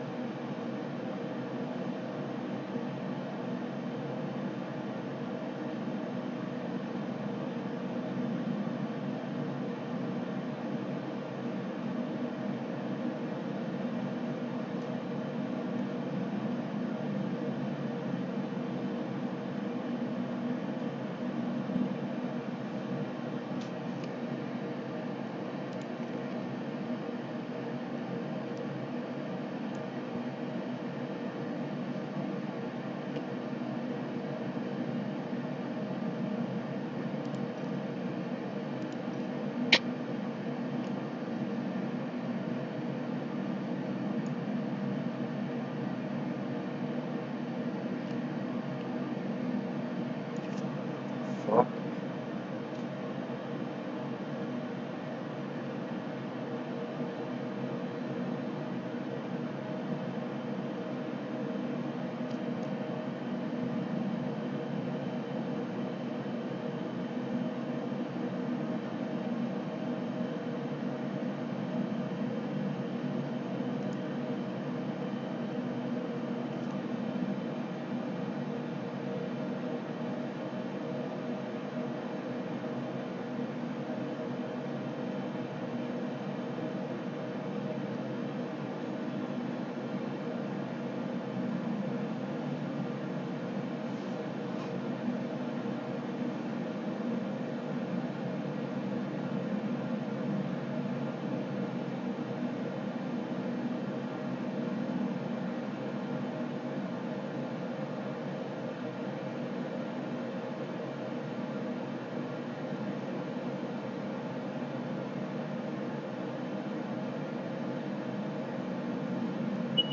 Fuck.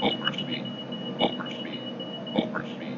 Overspeed. Overspeed. Overspeed.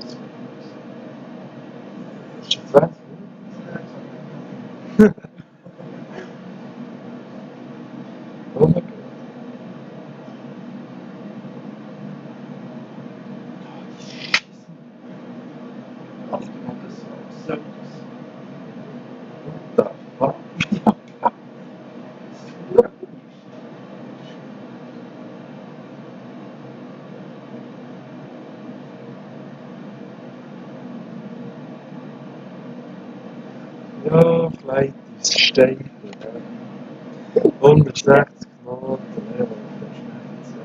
Wasser.
Das ist schon 20 Minuten. Wunderbar.
Achte mal das so.
What the fuck? Ja, vielleicht ist Stapel. 160 Knoten, ja, das ist nicht so.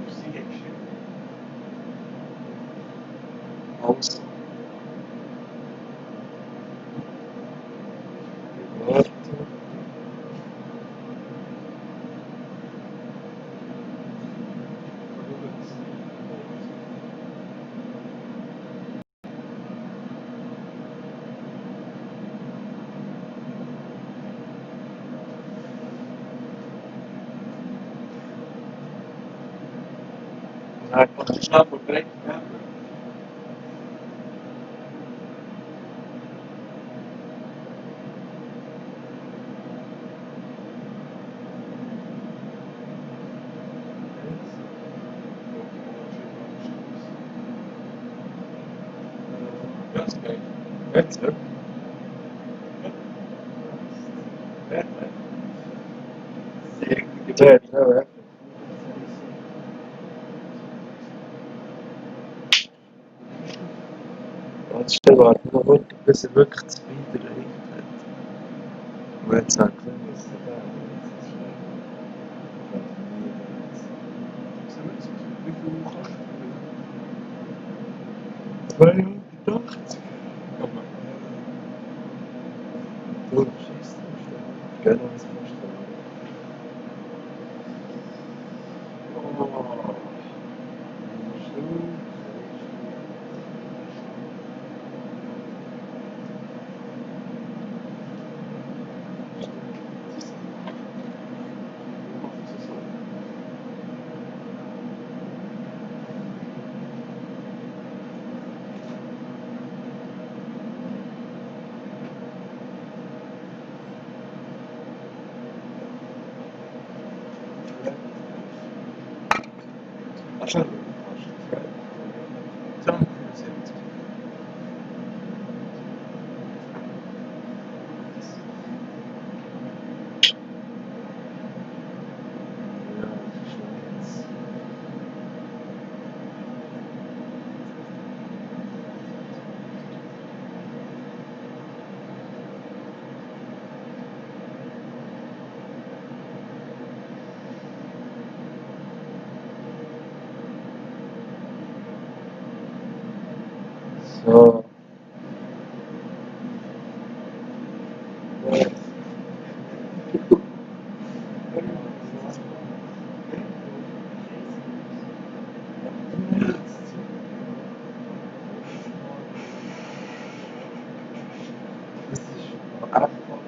Sie hat geschrieben.
Also. Warte.
Nein, kannst du schnell verbrechen, ja? Ja, ist geil.
Jetzt, ja.
Perfekt. Sehr gut.
Ja, ja. Ganz schnell warten, noch bis er wirklich das Speed erreicht hat. Und jetzt sagt er, wir müssen da.
Wie viel kannst du?
280.
Guck mal.
Du schießt am Start. Gerne was vorstellen.
Oh.
Ach,
Dann
ja, das ist schon jetzt. So. Ja. Das ist einfach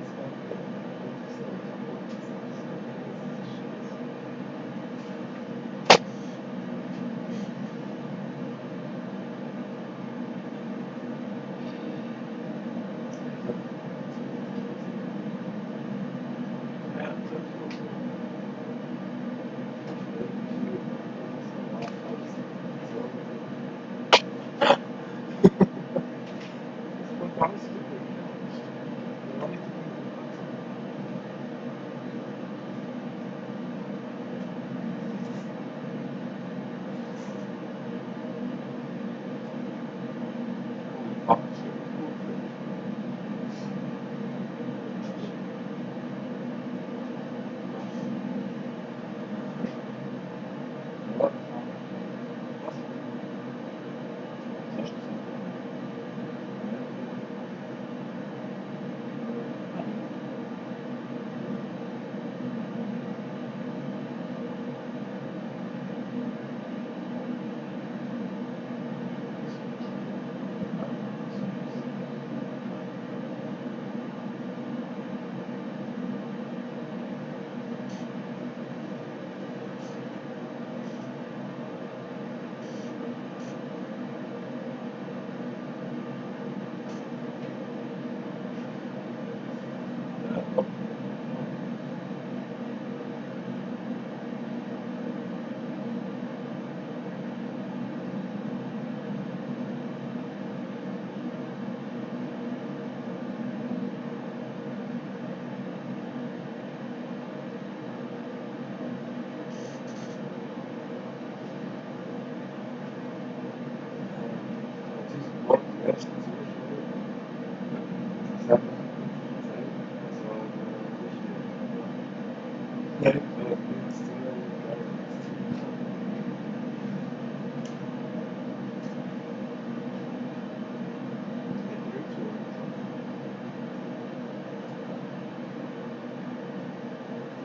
Nein, so,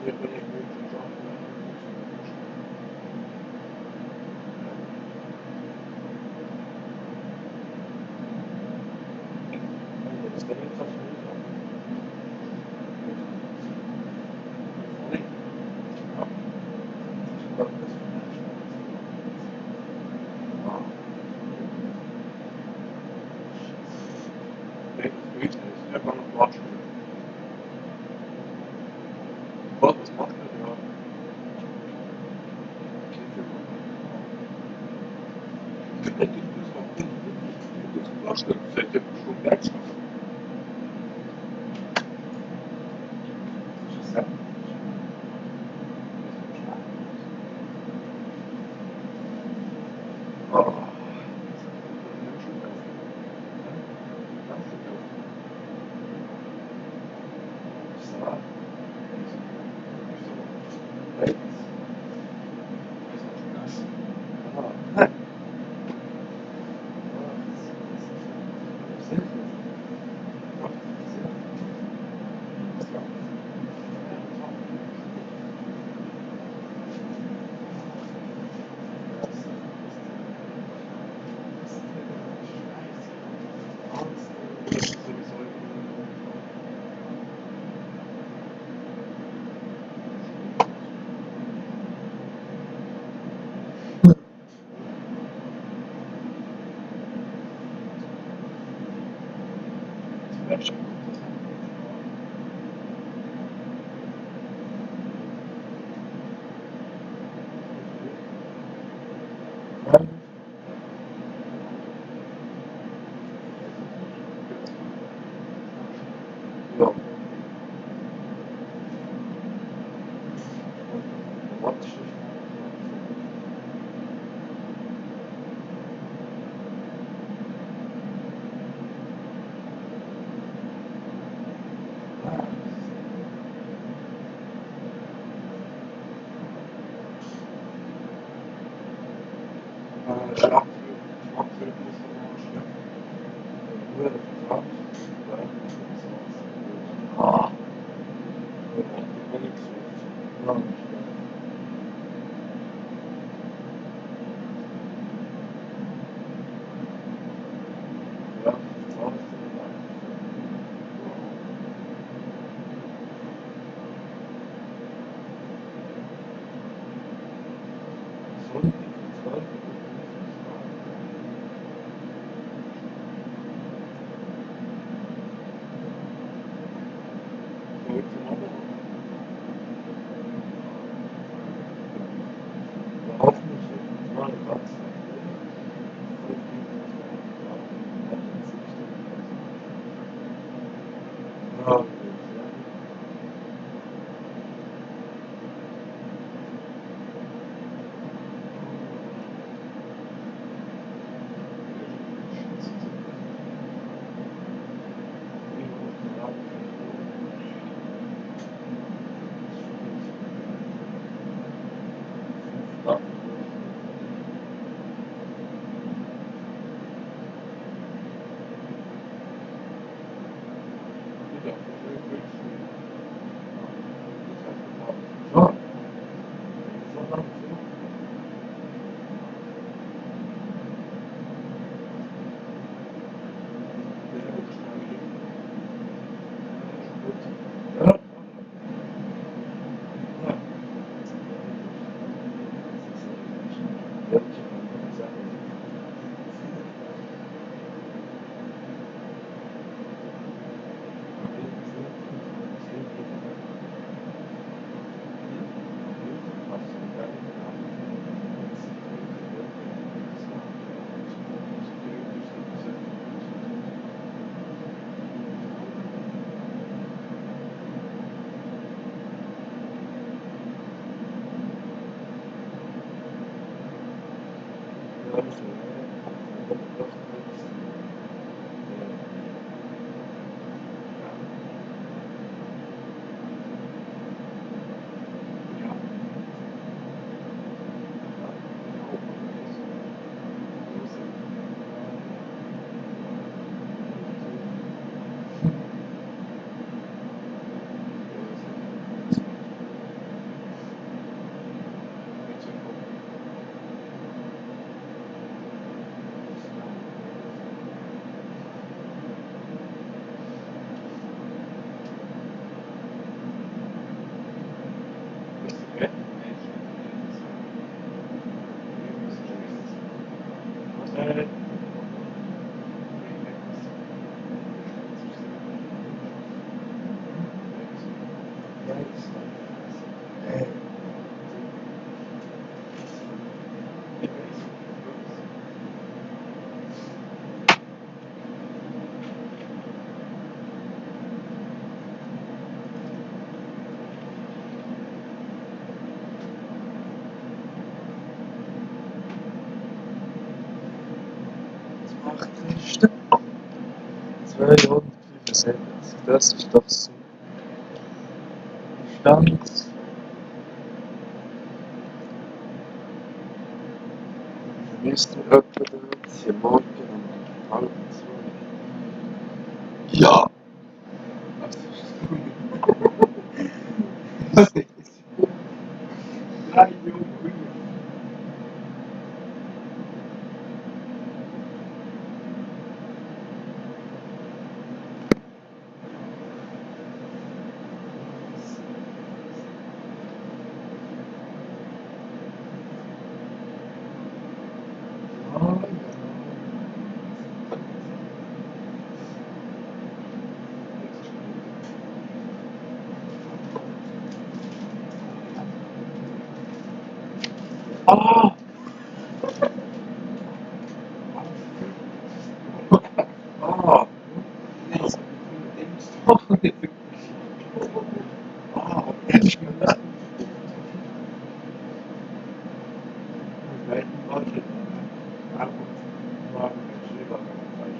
jetzt, geil.
Was macht er da? Das sollte schon weg sein.
275, das ist doch super. Stand. Müsste etwa dort hier morgen um 1:30. Ja.
Was ist das? Nein, Junge.
Ah! Ah!
Nee, so wie du denkst doch nicht.
Ah!
Jetzt schon das. Nein, warte. Ah, gut. Morgen steht da noch ein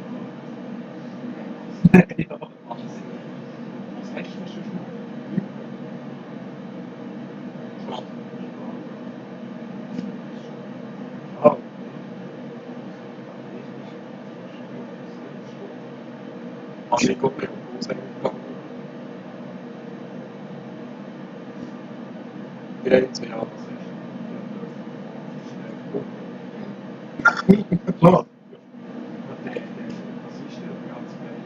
Ja, mach es. Was rechnest du schon? Schade.
Ah!
Also ich gucke, wo es eingegangen ist. Wir haben so, ja, was ist?
Klar!
Was ist der ganz geil?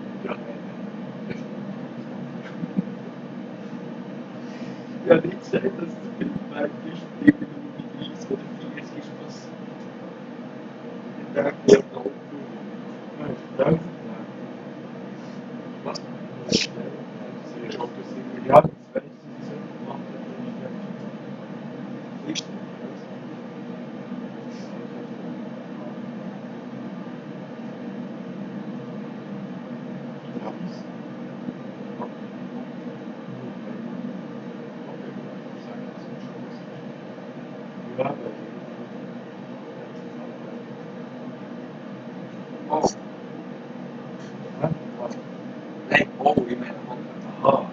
Ja, nicht gesagt, dass der Film weg ist, irgendwie nur 30 oder 40 ist passiert. Der geht auch
Nein,
Was?
schnell.
Das ist auch das Ding,
Ja, das weiß ich, das ist gemacht,
Licht. Ja,
ja,
Oh, nein, oh, ich meine,
aha.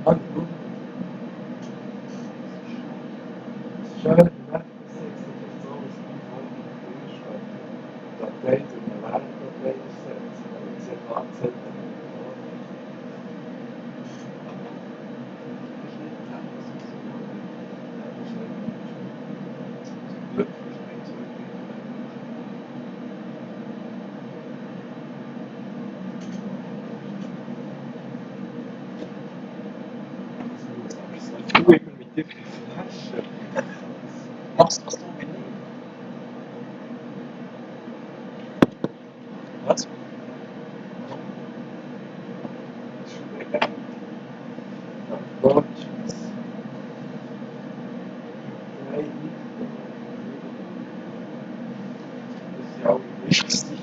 Ah, gut. Schön, ne? Das ist so, was man ist. Datei zu einer Lerndatei setzen, damit sie anzeigen.
Glück ist nicht so. Du immer mit dir Flasche. Machst was du mit ihm? Was? Schmeckt.
Gott.
Nein. Das ist ja auch wichtig.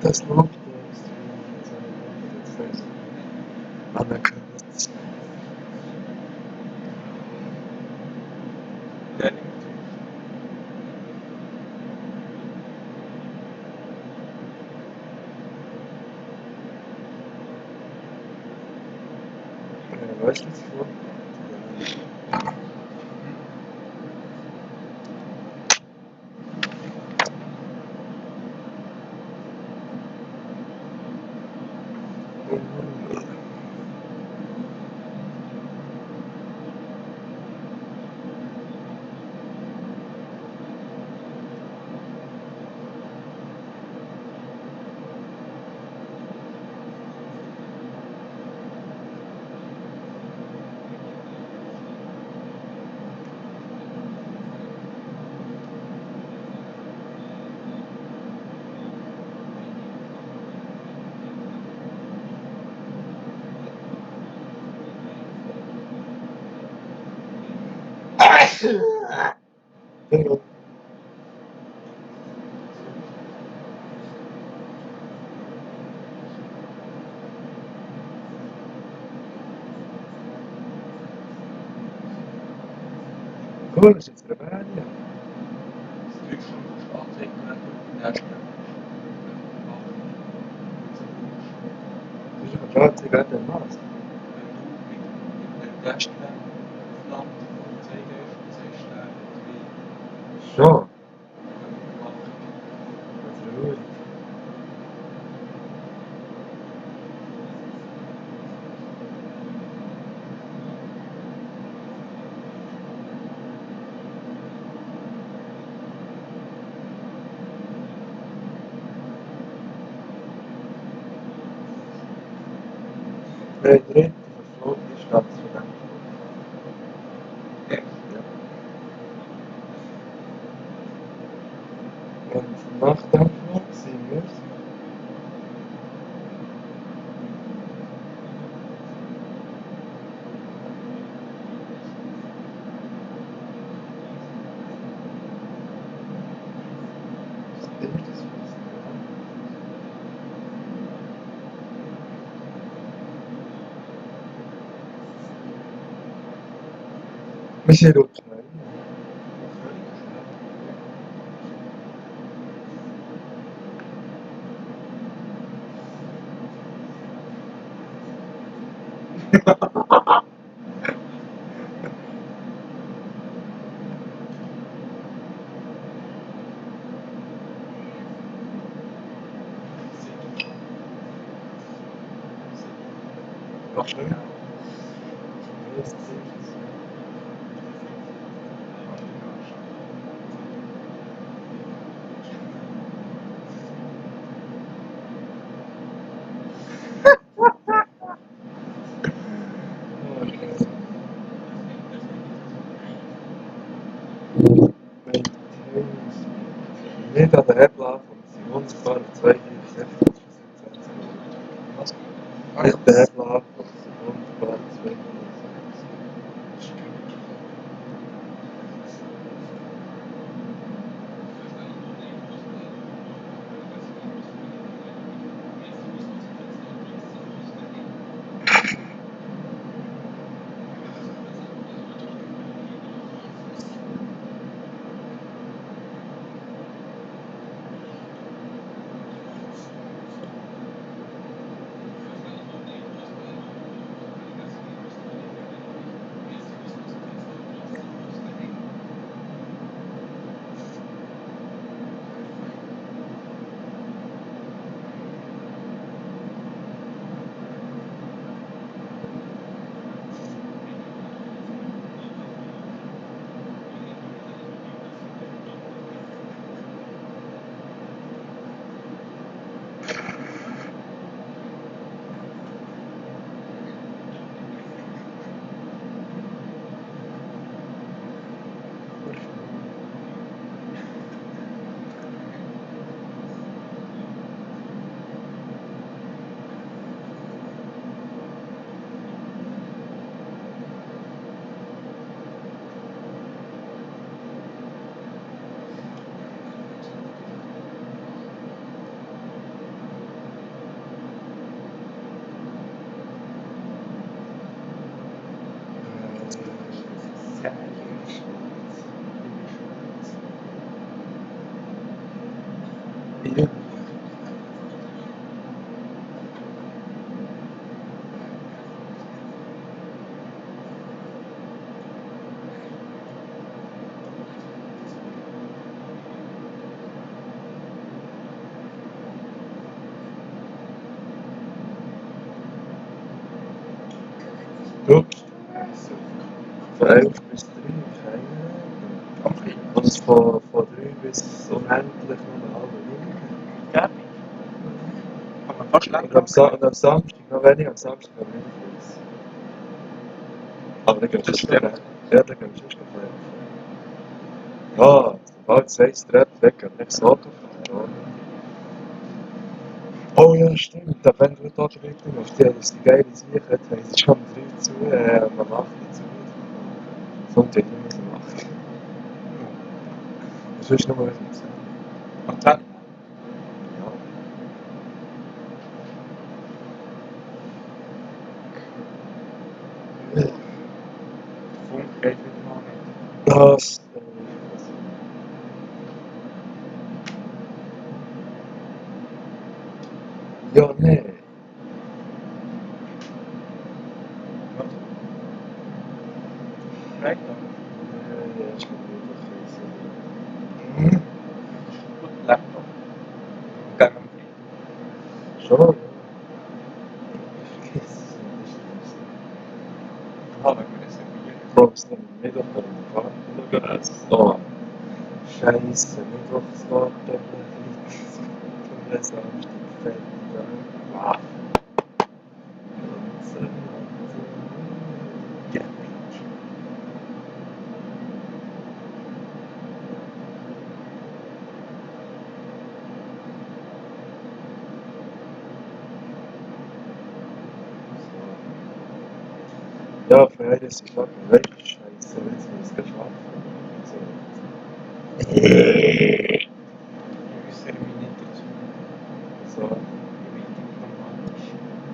Das läuft jetzt anerkannt.
Der nimmt zu.
Weißt du, was ich vor? Bingo. Cool, das ist jetzt Rumänien.
Deutschland muss anzeigen, wenn du den ersten
Das ist ein Schatz, ich werde den Maß.
wenn du mit dem ersten Land anzeigen ist, sagst du wie
Schon.
machen.
Das ist ruhig. Dritte Flug ist Stadt von dem
Ja.
Flug. Und nach dem Flug sind wir wir sind in der Ukraine.
Doch,
Schön.
genau.
Das ist es. Nicht an der App-Lage von Simonsbar auf 2 Sekunden.
Was?
Nicht an der App-Lage von Simonsbar auf 2 Ja. Du, von 11 bis 3 keine.
Okay.
Und von 3 bis unendlich noch eine halbe Minute.
Gäbig. Kann man fast länger
Und am Samstag noch weniger, am Samstag noch nicht Fuß. Aber dann gehst du
Das
schon
stimmt.
rein. Ja, dann gehst du schon rein. Ja, sobald es heisst, Treppe weg, kann ich so fahren. Oh ja, stimmt. Da wenn du da drin auf die geile Sicht hat, haben sie schon um 3 zu, am 8 zu. Sonntag nicht mehr um 8. Das ist nur mal was.
Und dann?
Ja.
Funk geht wieder mal nicht.
Das. Ja, nee.
Was? Freitag.
Ja, ist noch nicht
Mhm. Gut, Laptop. Gegen am Freitag.
Schon, ja. Ich vergesse es nicht.
Ah, wenn wir reservieren.
Kommst du am Mittwoch bei der Fahrt essen? Oh, Scheiße, Mittwochsfahrt, Samstag, Fett, wow.
Gäbig.
Ja, Ferien ist schon weg, Scheiße, jetzt muss ich schlafen.
Ich äußere mich nicht dazu.
So,
Ich bin diplomatisch.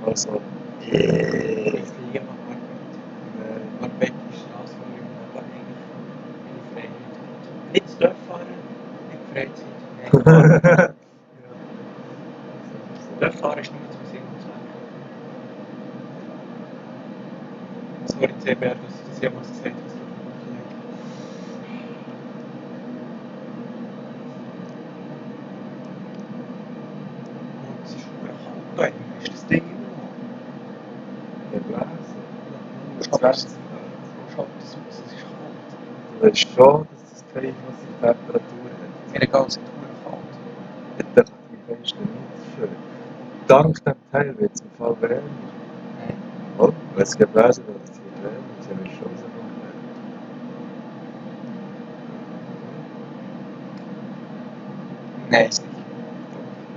also,
Ich liebe Arbeit. Arbeit ist das, wo ich im Leben eigentlich meine Freiheit habe. Nicht zu fahren, nicht Freizeit. Nein. Fahren ist nur zum Sinn und Zweck. Sorry, CBR, dass ich das jemals gesagt habe, was du Und es ist verdammt kalt da drin. Ist das Ding immer noch?
geblasen. 20
Schaut das aus, es ist kalt.
Du weißt schon, dass das keine Temperatur hat.
Mir egal, es ist verdammt kalt.
Da kann ich am besten nicht für. Dank dem Teil wird es im Fall wärmer.
Nein.
Oh, wenn es geblasen wird, es wird wärmer. Das habe ich schon so gemacht.
Nein, ist nicht.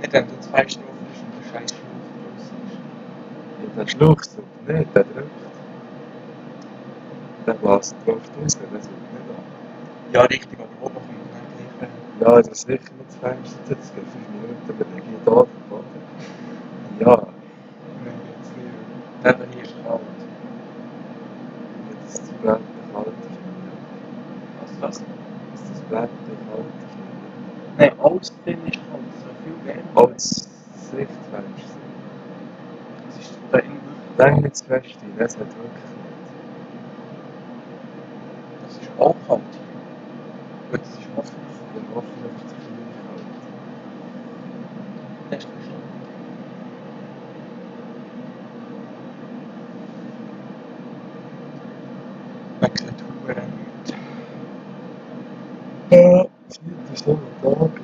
Nicht, wenn du 2 Stufen bist und der scheiß Schlauch draussen ist.
Ja, der Schluchzug nicht, der drückt. Der bläst drauf raus, wenn es nicht an.
Ja, richtig, aber oben kommt dann gleich
Ja, das ist sicher nicht das Fenster, das geht 5 Minuten, aber dann geht da der Vater. Ja,
Nein, jetzt nicht. Der hier ist kalt.
das ist zu Blätter kalt ist.
Was?
Dass das Blätter kalt ist.
Nein, alles drin ist kalt. Es soll viel wärmer sein.
Als Sichtfenster.
Es ist da innen wirklich
Denk
kalt.
nicht zu fest rein, das hat wirklich nicht.
Das ist auch kalt hier. Gut, es ist offen.
Dann hoffentlich ist es gleich kalt.
Das ist nicht schlimm. Wechselt verdammt nichts.
Ja, das ist so ein Tag.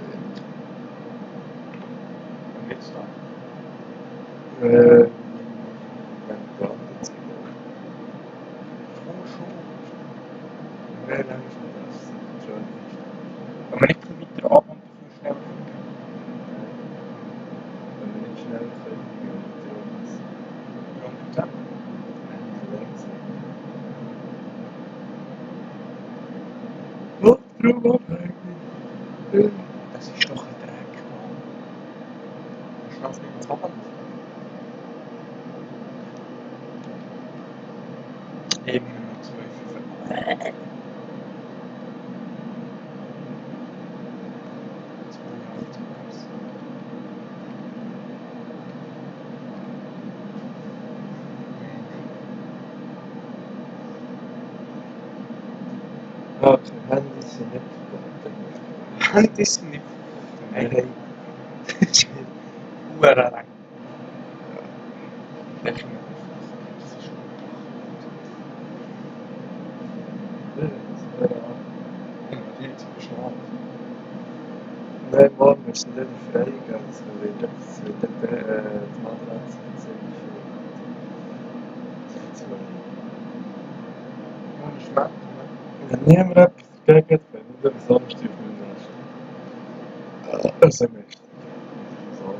Und jetzt da.
Wenn du anders
Oh, schon.
Wer lange schon das? Schon.
Wenn wir nicht ein bisschen weiter ab und dafür schnell kommen.
Wenn wir nicht schnell können, gehen wir uns
Warum zusammen?
langsam. Luft drum abhängen.
Das ist doch ein Dreck, Mann. Ist das nicht kalt? Immer noch 2,5. 2 Jahre zu Hause.
Okay, Handys sind nicht verboten.
Handys sind nicht verboten. Nein, das ist verdammt lang. Das ist Notiz beschlagen.
Nein, morgen ist es nicht freigegeben, es wird die Matratze ziemlich viel.
Ohne Schmerzen.
Wenn niemand etwas dagegen hat, dann nicht am Samstag auf meinem Nest. Also Nest. So.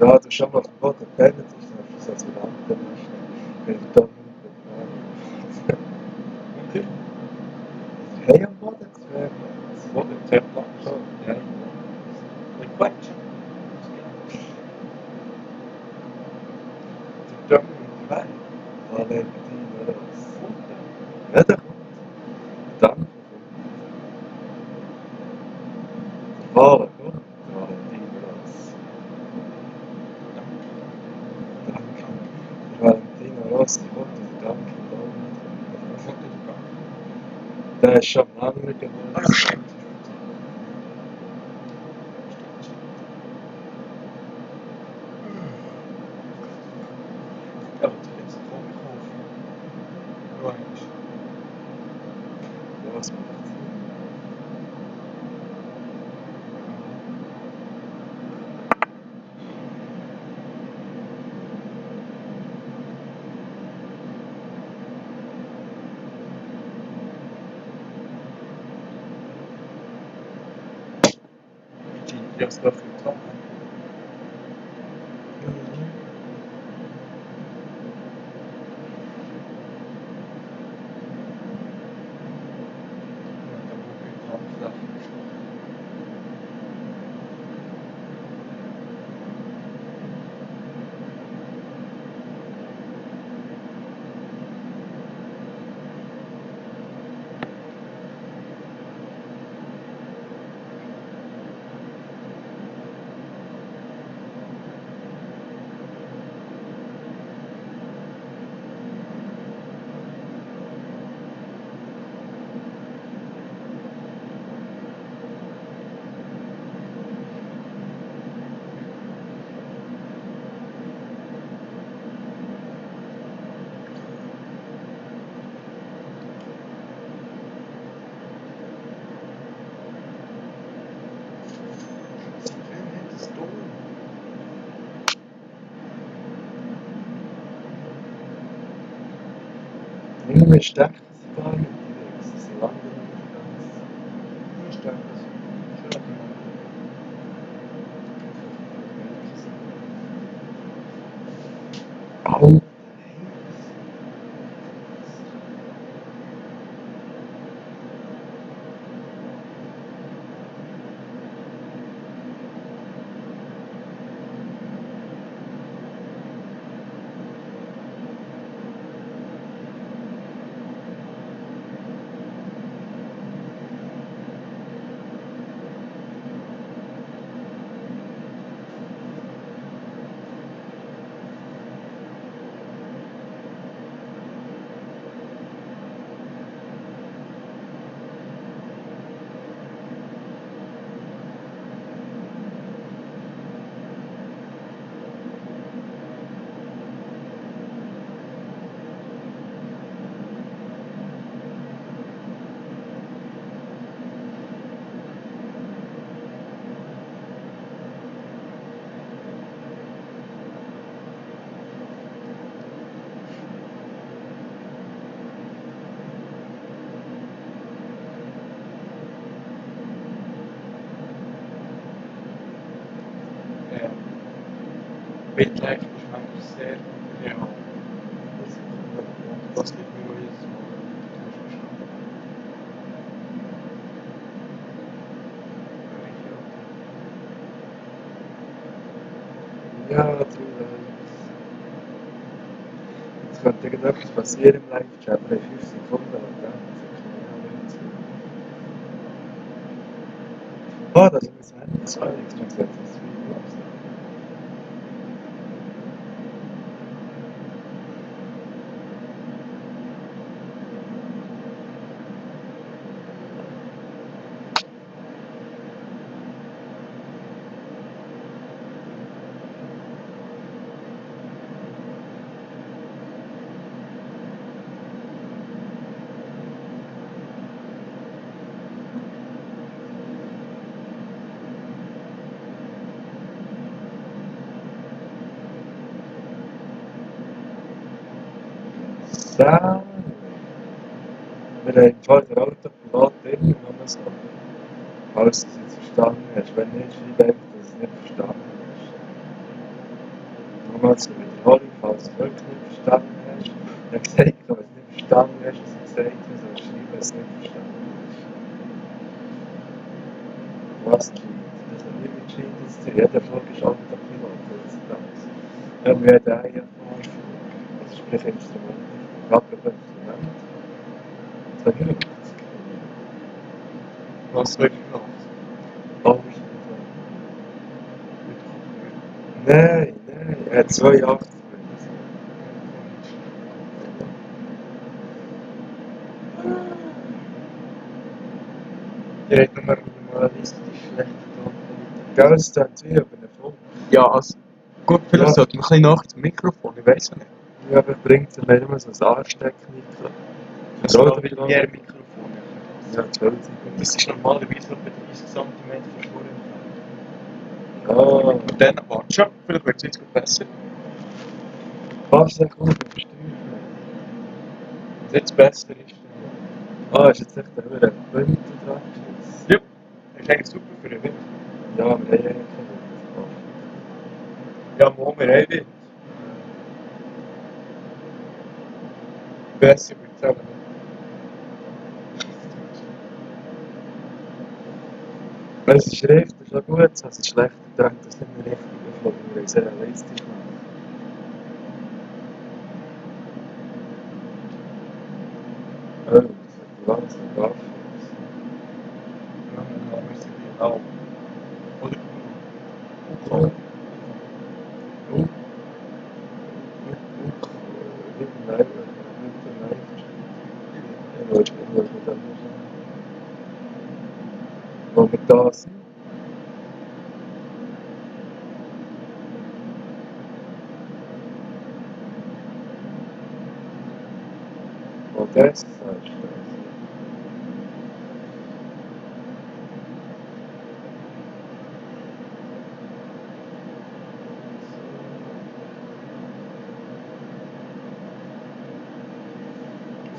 Ja, du schon mal verboten gepennt hast, dann ist das als Rampenest. Wenn du da nicht bequem
Okay.
hey, am Boden gesehen.
Das wurde im Zeppler schon. Ja. Mit Quatschen. Die Dömmel und die Beine.
Valentina Rossi. Ja, der kommt. Danke. Der Wale kommt. Der Valentina Rossi. Danke. Der Valentina Rossi kommt und der Danke kommt.
Was hat der gemacht?
Der ist schon lange
Ah,
Geburtstag.
stimmt. Ja, was soll jetzt Comic kaufen? Nur eins.
Ja, was macht sie?
Die das doch getan. Ja, da wurde ich Kampfsachen gestochen. Wen hättest du?
Irgendwie stecken sie gar nicht direkt. Sie sind lange nicht ganz.
Ich denke, das ist relativ
Au!
Bettläger ist manchmal sehr real. Das liegt nur in so.
Ja, natürlich. Jetzt könnte irgendetwas passieren im Live-Chat. Wir haben 5 Sekunden und dann sind wir ja nicht. Oh, das ist mein Handy. Sorry, ich habe gesagt, das ist viel. Sehr. Wir haben vor der Autopilot immer noch so. Falls du es jetzt verstanden hast. Wenn nicht, schreib einfach, dass du es nicht verstanden hast. Nochmal zur Wiederholung, falls du es wirklich nicht verstanden hast. Ich habe gesagt, wenn du es nicht verstanden hast, was ich gesagt habe, sollst du schreiben, dass du es nicht verstanden hast. Was geschieht? Das hat nicht mit Gescheites zu tun. Jeder Flug ist Autopilot heutzutage. Wir haben einen Fahrflug. Also sprich Instrument. Apropos Instrument. 250.
Was soll ich noch?
Oh, nein, er hat 82.
Der hat nur minimalistisch schlecht getan.
Gell, es klingt wie über einen Flug.
Ja, also gut, vielleicht
Ja.
sollte man ein bisschen nach zum Mikrofon, ich weiß nicht.
Ja, aber bringt er mir immer so ein Ansteckmikro.
Das
Ja,
ist
da
wie
dran.
ein Mikrofon.
Ja, Entschuldigung.
Und das ist normalerweise etwa 30 cm von vorne entfernt.
Ja,
Und dann, warte schon, vielleicht wird es jetzt gut besser.
fast Sekunden übersteuert.
Wenn es jetzt besser ist, dann...
Ah, ist jetzt echt der Hörer Punkte dran geschissen?
Ja, das ist eigentlich super für den Wind.
Ja, wir haben ja keinen Wind.
Ja, morgen wir haben Wind. Besser wird es auch nicht.
Es ist richtig, schon gut, es ist schlecht gedacht, dass nicht mehr richtig geflogen wir haben sehr realistisch gemacht. Oh, das hat langsam drauf.
Ja, dann haben wir sie genau. Oder?
Oh.
Oh.
Nein, nein. Ich wollte mit dem wo wir da sind. Odessa ist das.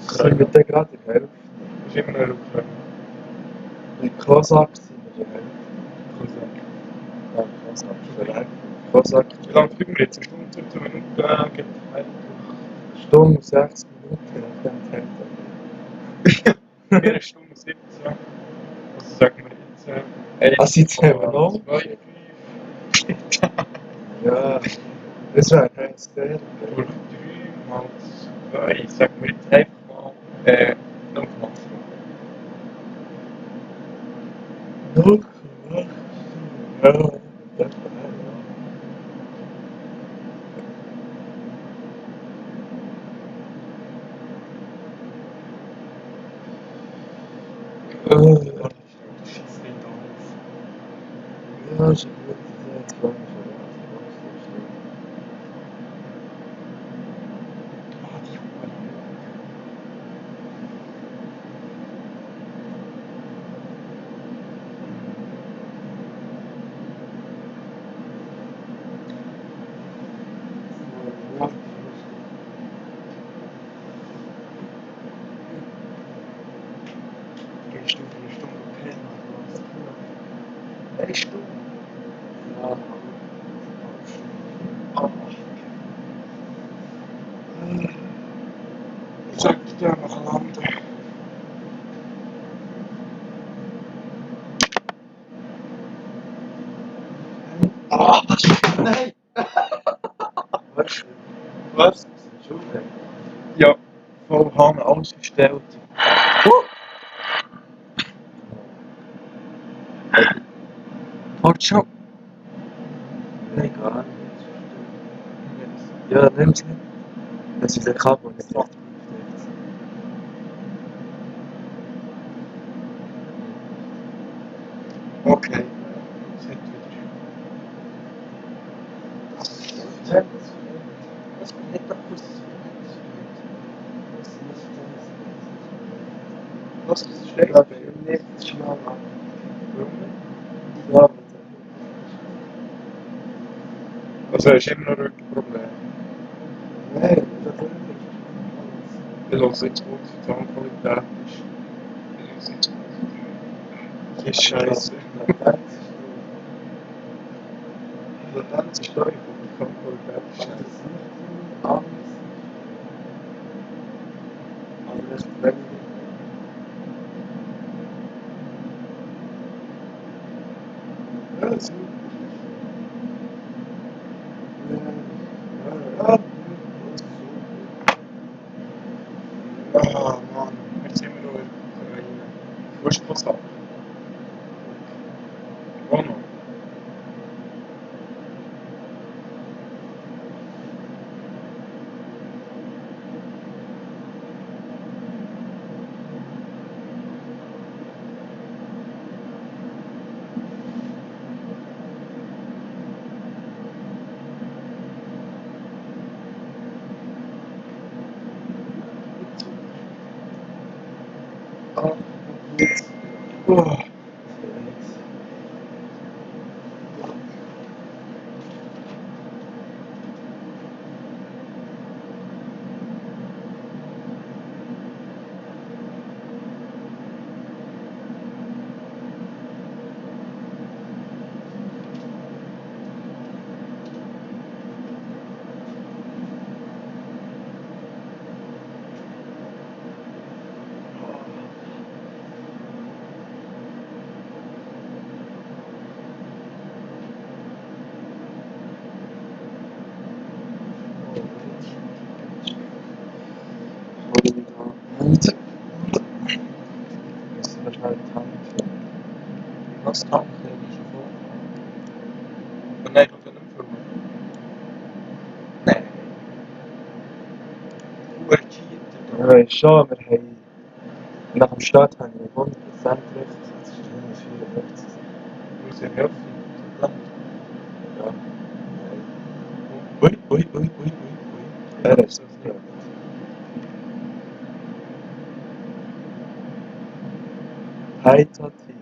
Sind wir da gerade in der Hälfte?
Das ist immer noch Ukraine.
In Kosak sind wir in der Hälfte.
Kosak.
Ja, Kosak, verreckt. Kosak,
Wie lange fliegen wir jetzt? Eine Stunde, 15 Minuten? Geht
Stunde 6 Minuten, je nachdem Tempo.
wir eine Stunde 17. Also sagen wir jetzt...
Ah, sie zählen noch?
2, 5...
Ja, das wäre jetzt der.
Durch 3 mal 2, sagen wir jetzt einfach mal 0,8.
0,8. Ja, das wäre ja.
Schießt nicht auf.
Ja, ist gut, das ist jetzt lang schon.
Ah, die Huren. Gehst du für eine Stunde pennen oder was? Eine Stunde?
Ja,
Ah, ich sollte da noch landen. Ah, nein!
was?
Was?
Entschuldigung.
Ja, voll Hang alles verstellt. Warte schon.
Nein, gar nicht. Ja, nimm es nicht. Das ist ein Kabel, nicht so.
Okay. Es hat wieder. Was hat doch was? Was ist schlecht?
Ja, nicht schnell an.
Warum nicht?
Ja,
Also hast du immer noch Rückenprobleme.
nein, das ist
Wir hören jetzt gut, die Tonqualität ist scheiße. Latenz ist neu, die Tonqualität ist scheiße. Ja, super. Ah, Mann, jetzt sind wir noch in der Ukraine. Fußballsache. Wo noch? Ah, jetzt. Oh. Müssen wir schnell tanken. Was tanken? Ist schon vor. Aber nein, du nicht filmen. Nein. Du cheater.
Ja, weisst schon, wir haben nach dem Start haben wir 100% recht. Das ist 154.
Du musst ja helfen.
Ja.
Ui.
Er ist das nicht. Heiter Tief.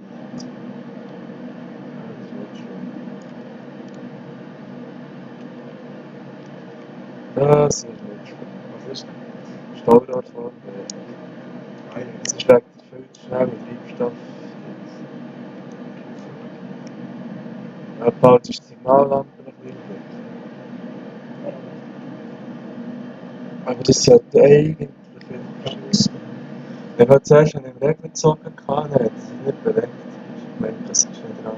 Das ist nicht schlimm.
Was ist denn?
Staurat vorne.
Nein.
Es ist wegen viel zu schnell Treibstoff. Er baut die Signallampe ein bisschen weg. Aber das sollte eigentlich schießen. Wenn man zuerst schon im Regen gezogen kann, hat es sich nicht bewegt. Ich meine, das ist nicht dran.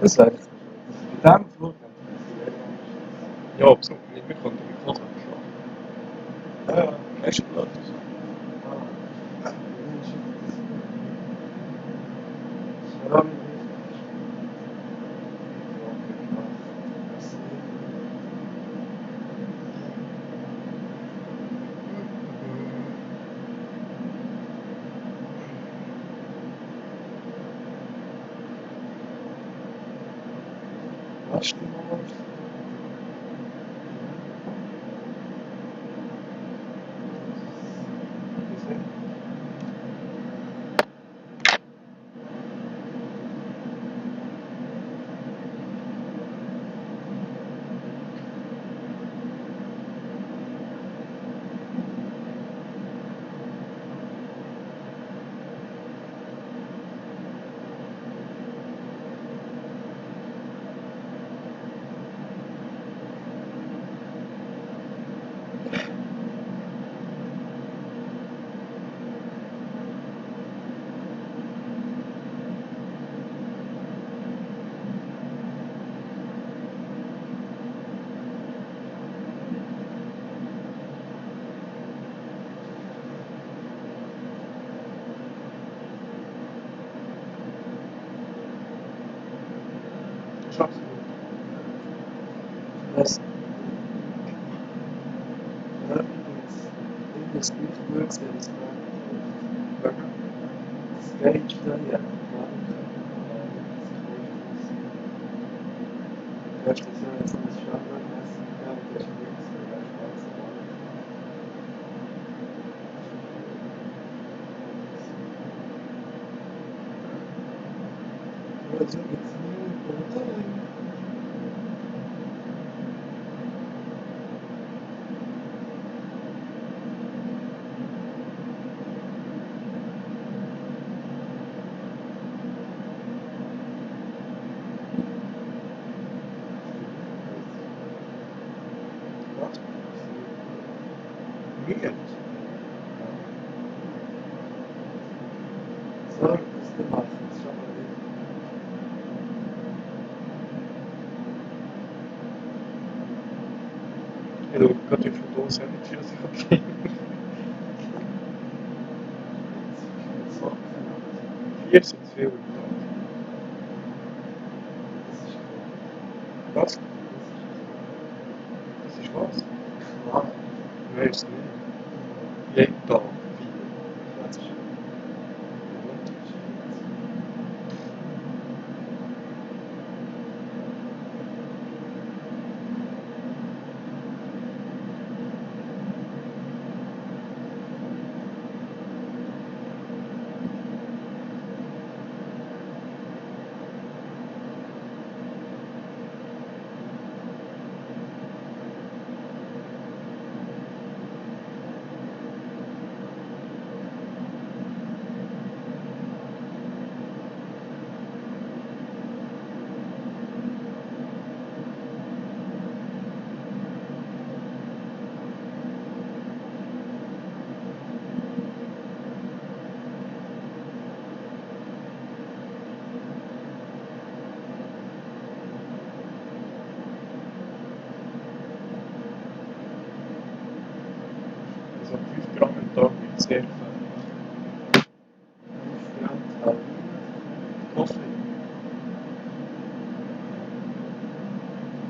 Das wäre es. Bei diesem Flug
Ja, absolut nicht. Wir konnten mit Kochen schlafen. Ja, ist blöd.
Was du noch?
Schaffst du.
Was? Ja, das ist nicht gut, das ist das geht da ja. Das ist ja jetzt nicht standardmäßig, ja, das ist nichts, das ist was. Also jetzt nur,
Vier.
So, das macht es schon mal wieder.
Ich schaue gerade wie viel Dose Energy ich habe.
So,
4 sind zu viel.
das ist
Was? Das ist was?
klar.
Ich weiß nicht. Jeden Tag 4.
Das ist schon
Also 5 Gramm am Tag wird sehr gefährlich. Kaffee.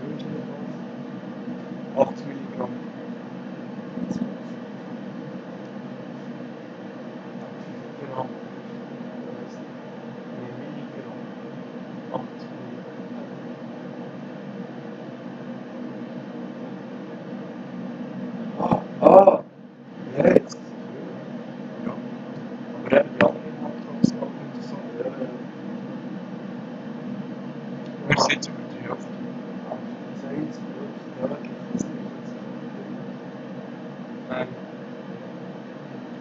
Wünsche dir
8 Milligramm. Genau. Milligramm. 8
Ah, ja, jetzt.
Ja. Aber eben die anderen Marktkampfsachen und so. Wir sitzen über die Hälfte.
Das ist jetzt wirklich deutlich, das ist jetzt.
Nein.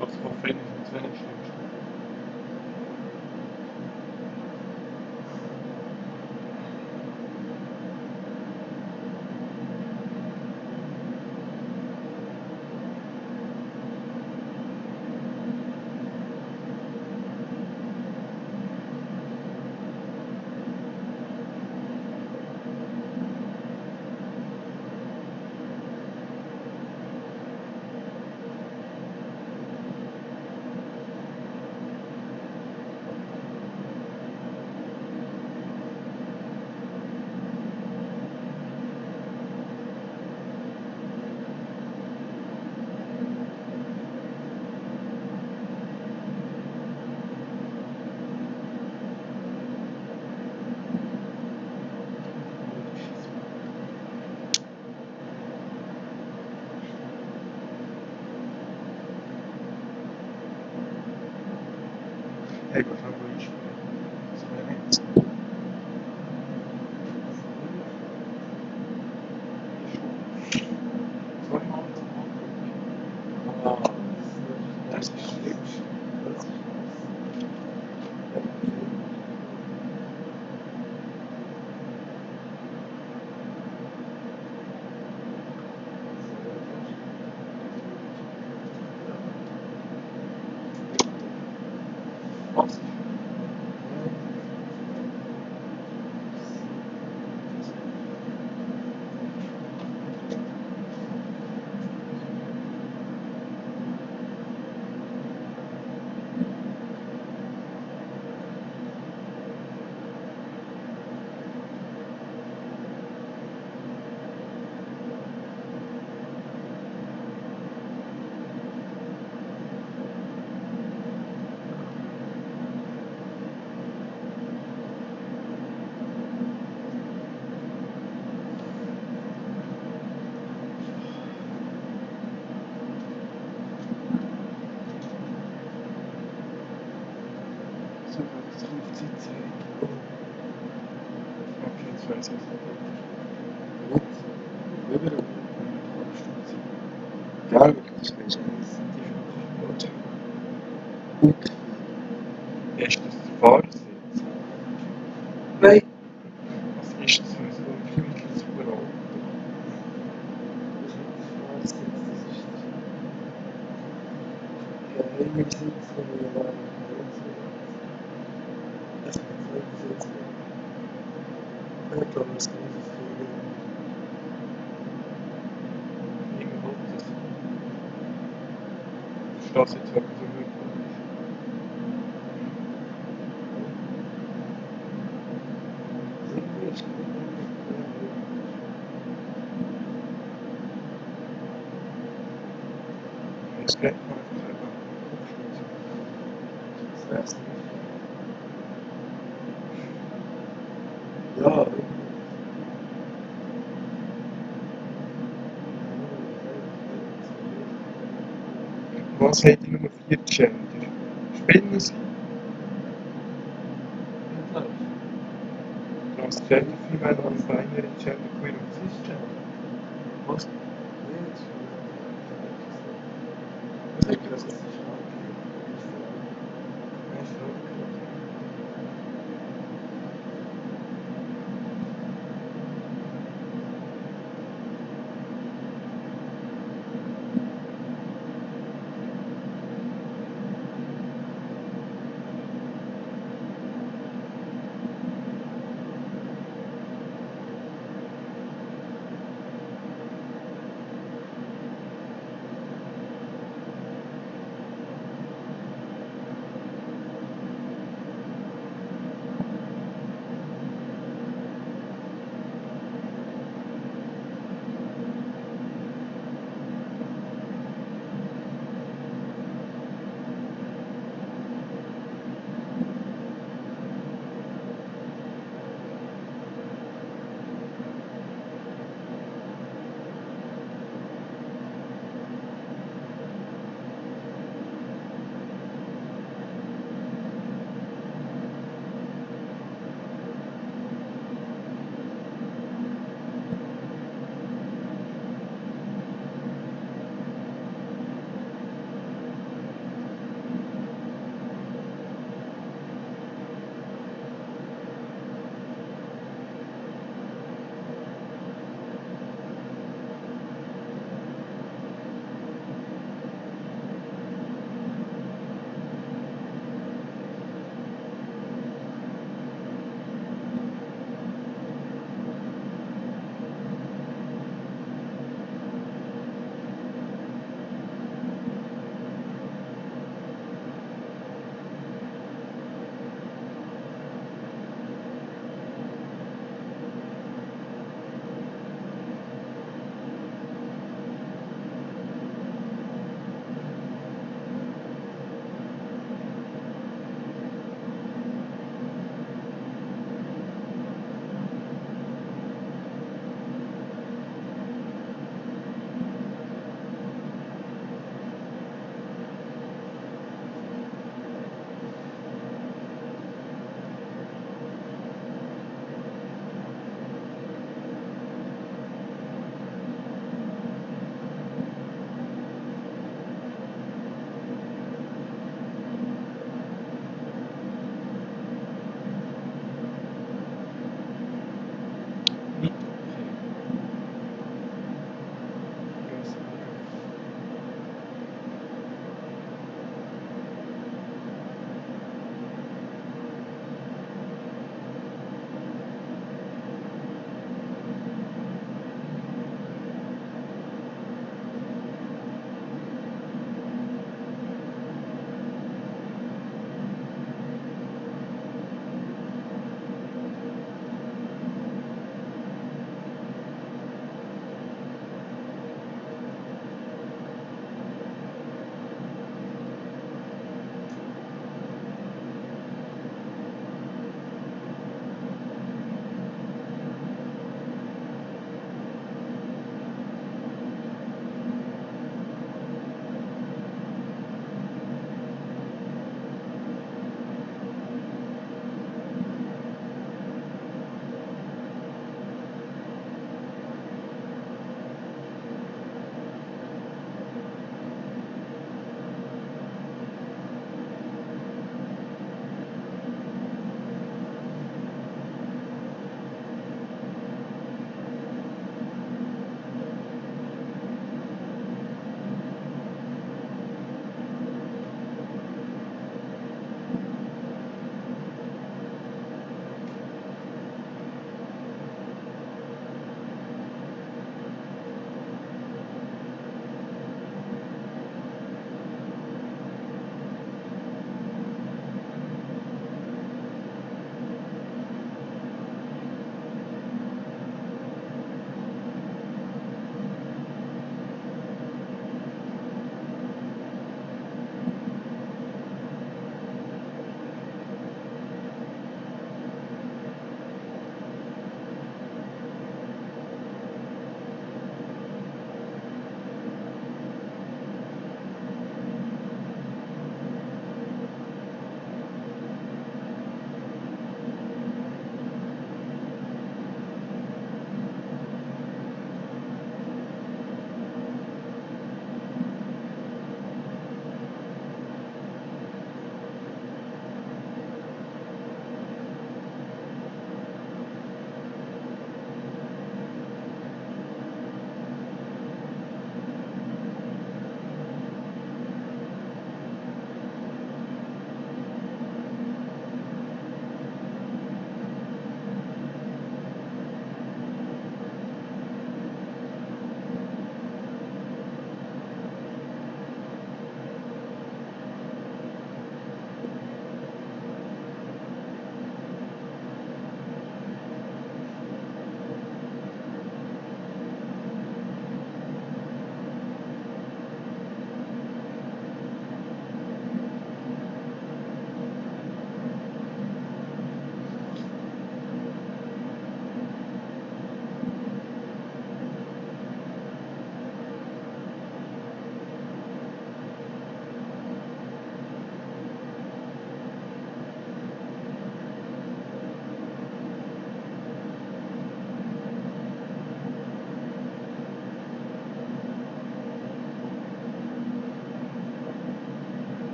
Also Koffein ist das wenig schlimmste. Hey, was haben wir nicht? Das wäre nichts. Soll ich mal was machen?
Ah,
Das ist das Schlimmste.
das ist
Was? So, das ruft sie 10. Okay, jetzt weiß ich es.
gut. Über eine Halbstunde.
Gell?
Das ist definitiv
Und
gut.
ist das der Fahrersitz?
Nein.
Was ist das für ein ungemütliches Auto?
Das ist nicht das Fahrsitz, das ist
Irgendwo das. Ich verstehe es jetzt wirklich so gut. Das geht man einfach selber aufschließen.
Das wär's nicht. Ja,
Was hat die Nummer 4 Gender? Spinnen sie? Transgender, Female, Non-Binary, Genderqueer und Cisgender.
was?
Ich denke, das ist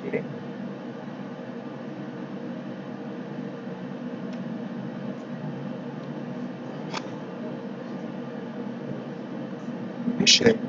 Okay. Michel.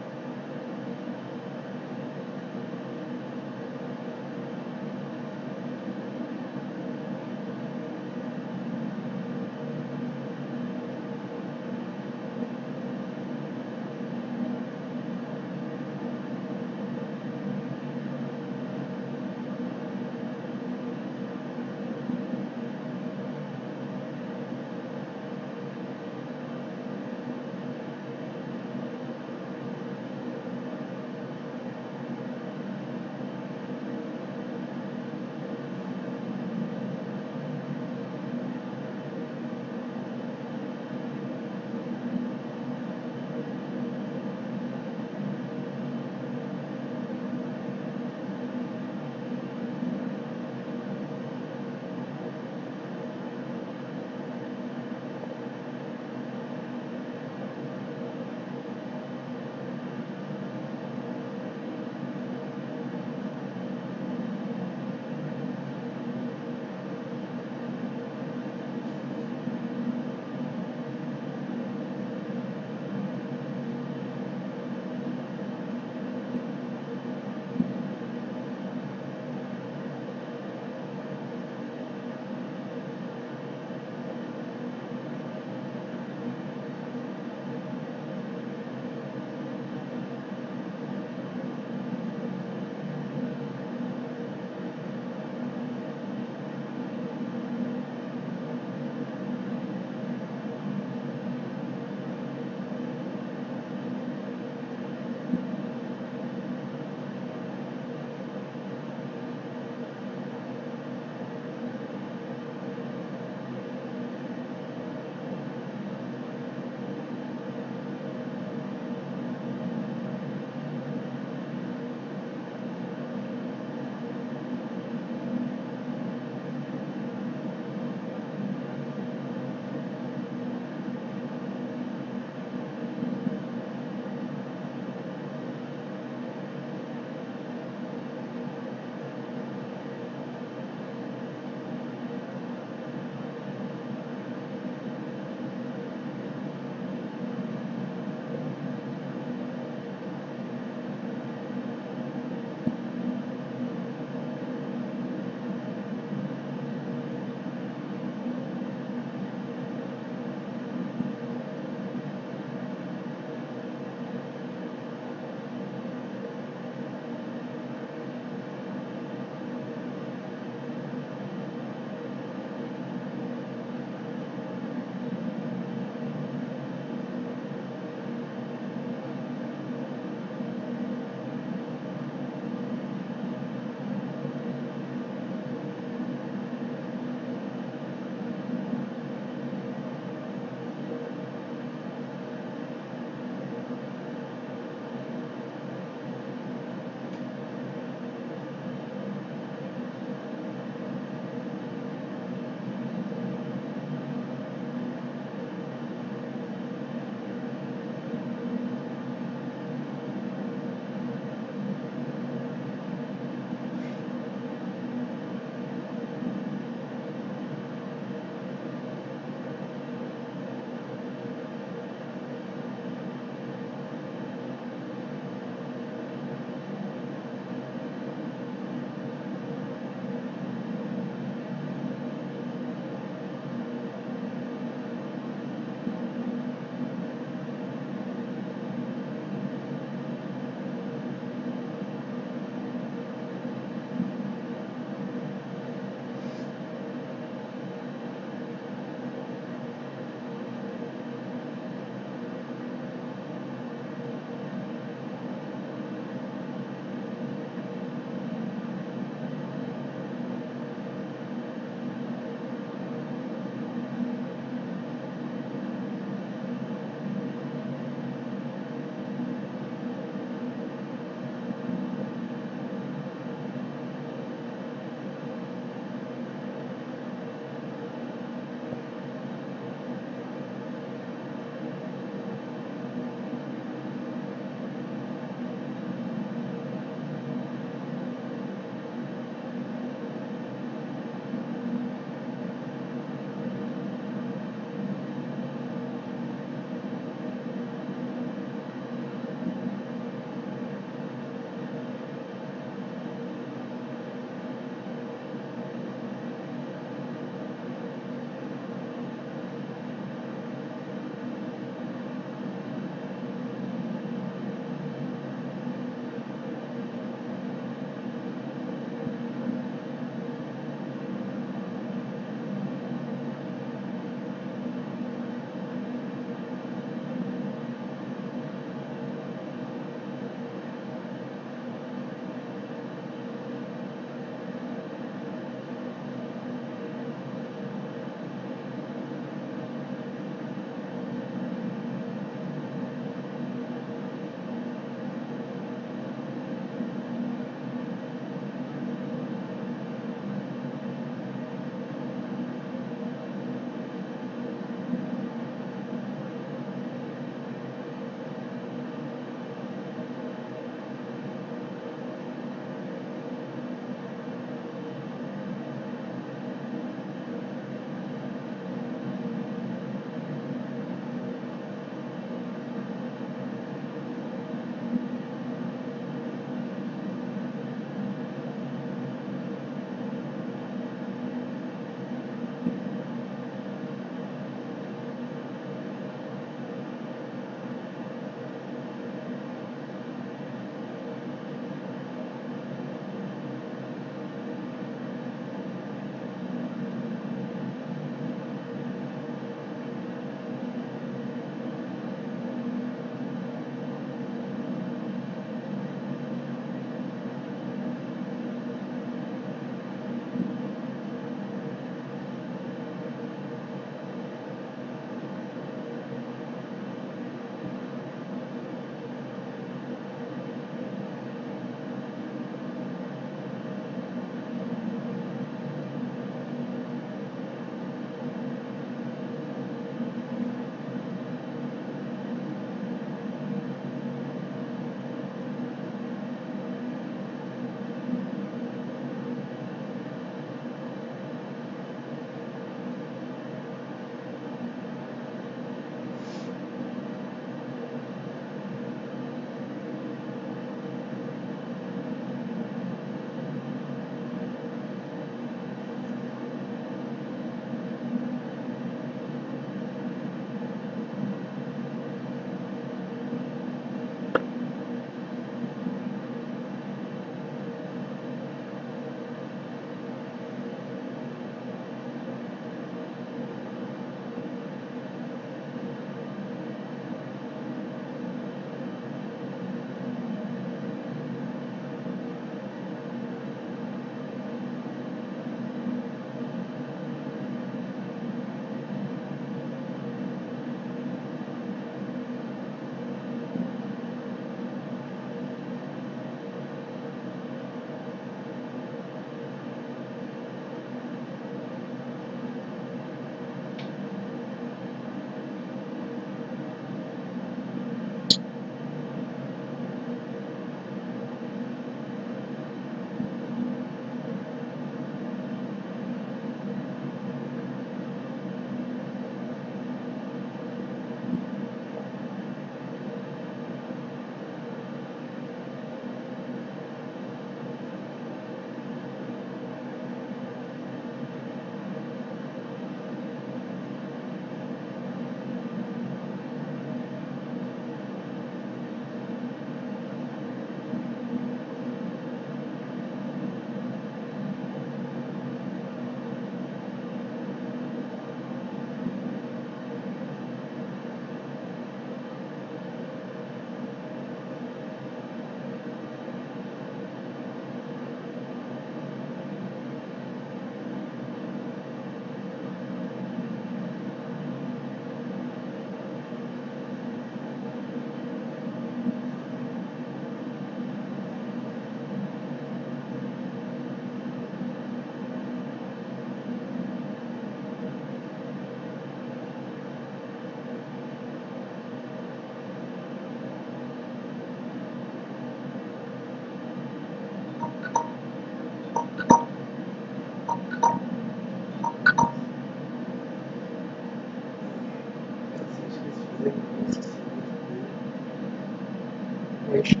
Wo ist das?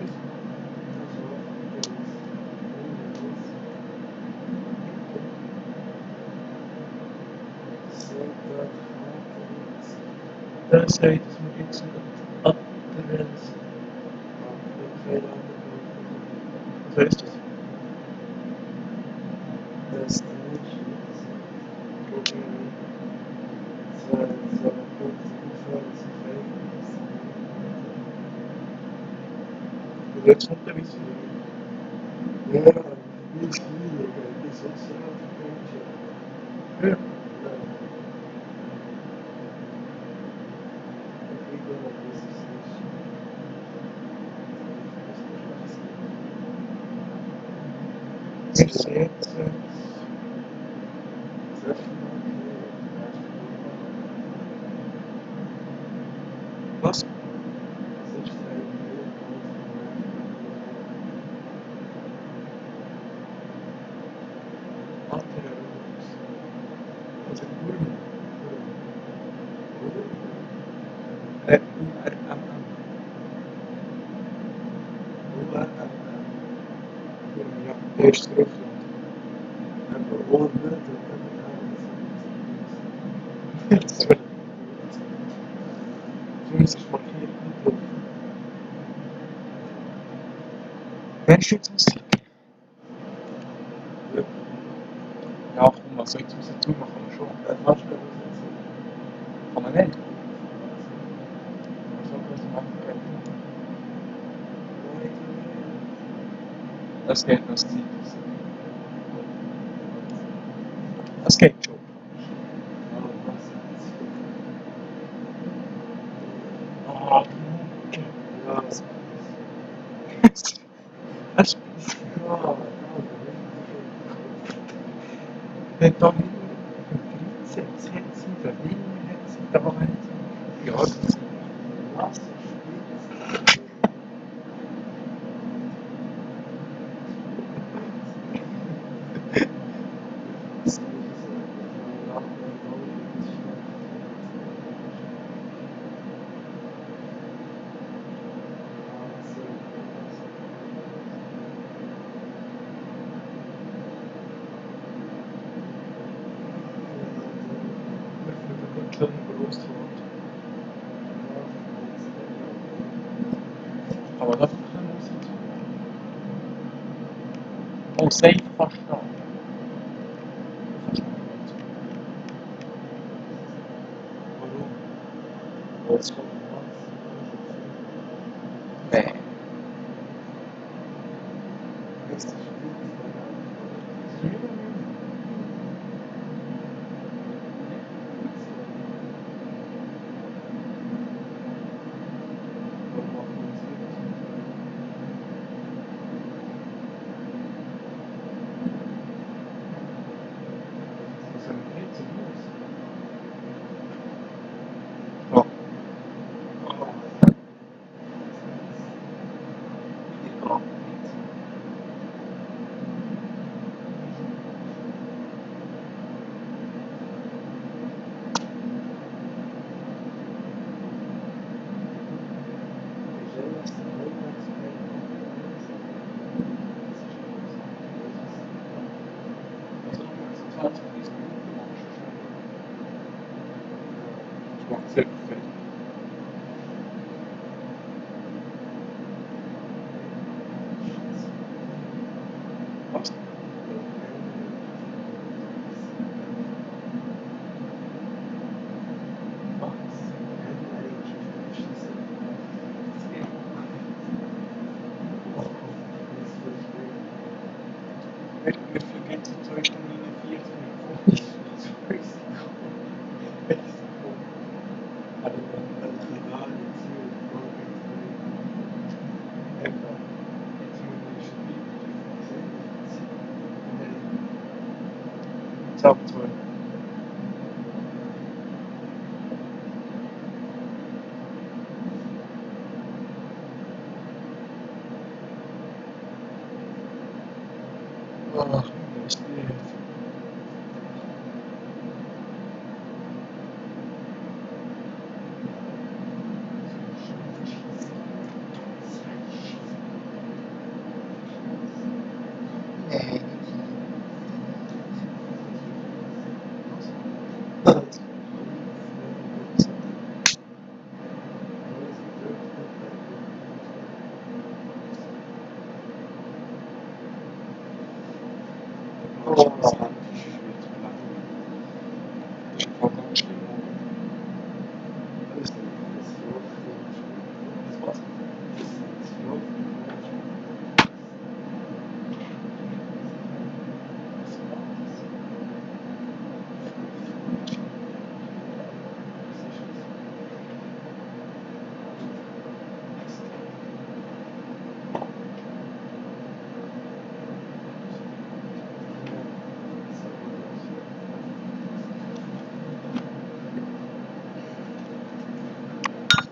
Da sagt es mir jetzt nicht Adrenz. Was heißt das? Und jetzt kommt der Wissen. Ja. Ich sehe jetzt. Was? Andere. Also Urm. URMM. Urm, ja. Der ist drauf. Das wird. Zumindest ist markiert nicht drauf. Kennst du jetzt Musik? Ja, komm, also jetzt muss ich zumachen, wir schon. Kann man nicht. So muss man machen können. Das geht noch Zeit. Das geht schon. Ah, das ist wenn da hinten im Trizeps hat sie, der Ring hat sie, da hat sie. Ja, das was? Schon bewusst wird. Aber das können wir nicht. Oh, safe fast da. Fast noch nicht. Warum? Was kommt nee. Das ist macht sehr perfekt. Was? Wir fliegen jetzt in 2 Stunden 49 Minuten. Top 2. Ach, ich bin jetzt.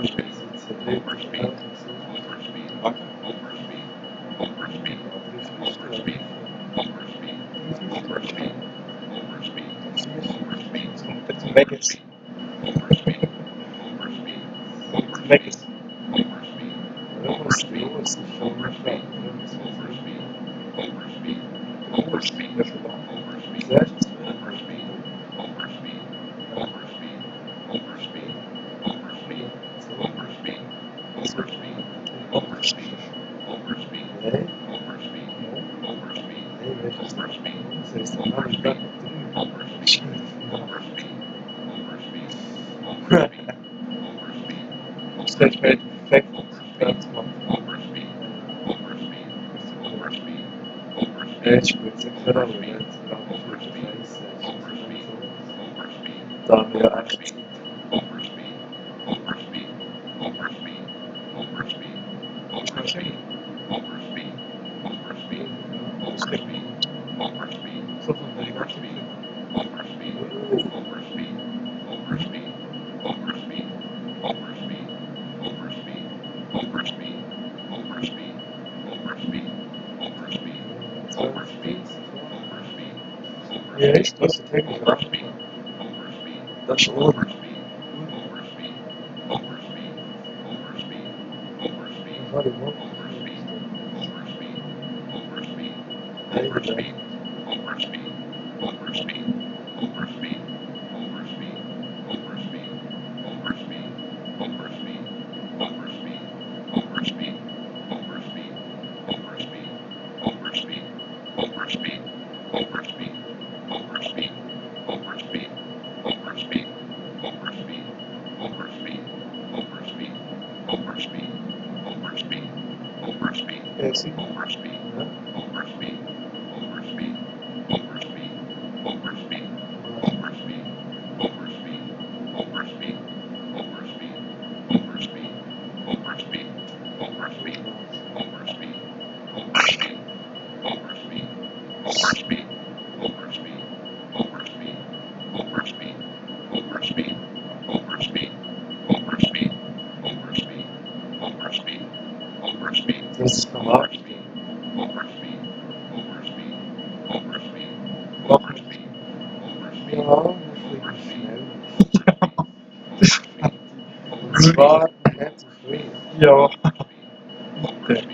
ich weiß jetzt der dritte Sprache so.
Okay. Zum Vegas. Zum Vegas.
Ja, was ist los? Das ist schon eine Frage.
Kurs, der schon war.
Das erste Mal. Nein, nein, weißt du nicht. Das heisst, dann habe ich gerade
Das heißt, wir perfekt gemacht.
Ja, ich spiele es nicht vor allem, wenn es gerade für die Scheiße ist. Da haben wir ja echt Zeit.
Ist noch schön. Das klingt so von der ganzen Zeit. Ja, echt? Was? Der Technik war.
Das ist oben.
Das war die Mord.
Nein,
Ja, sie.
das ist normal.
Machen
Ja, wir fliegen schnell. Und
wir.
zwar nicht zu viel.
Ja. Bitte.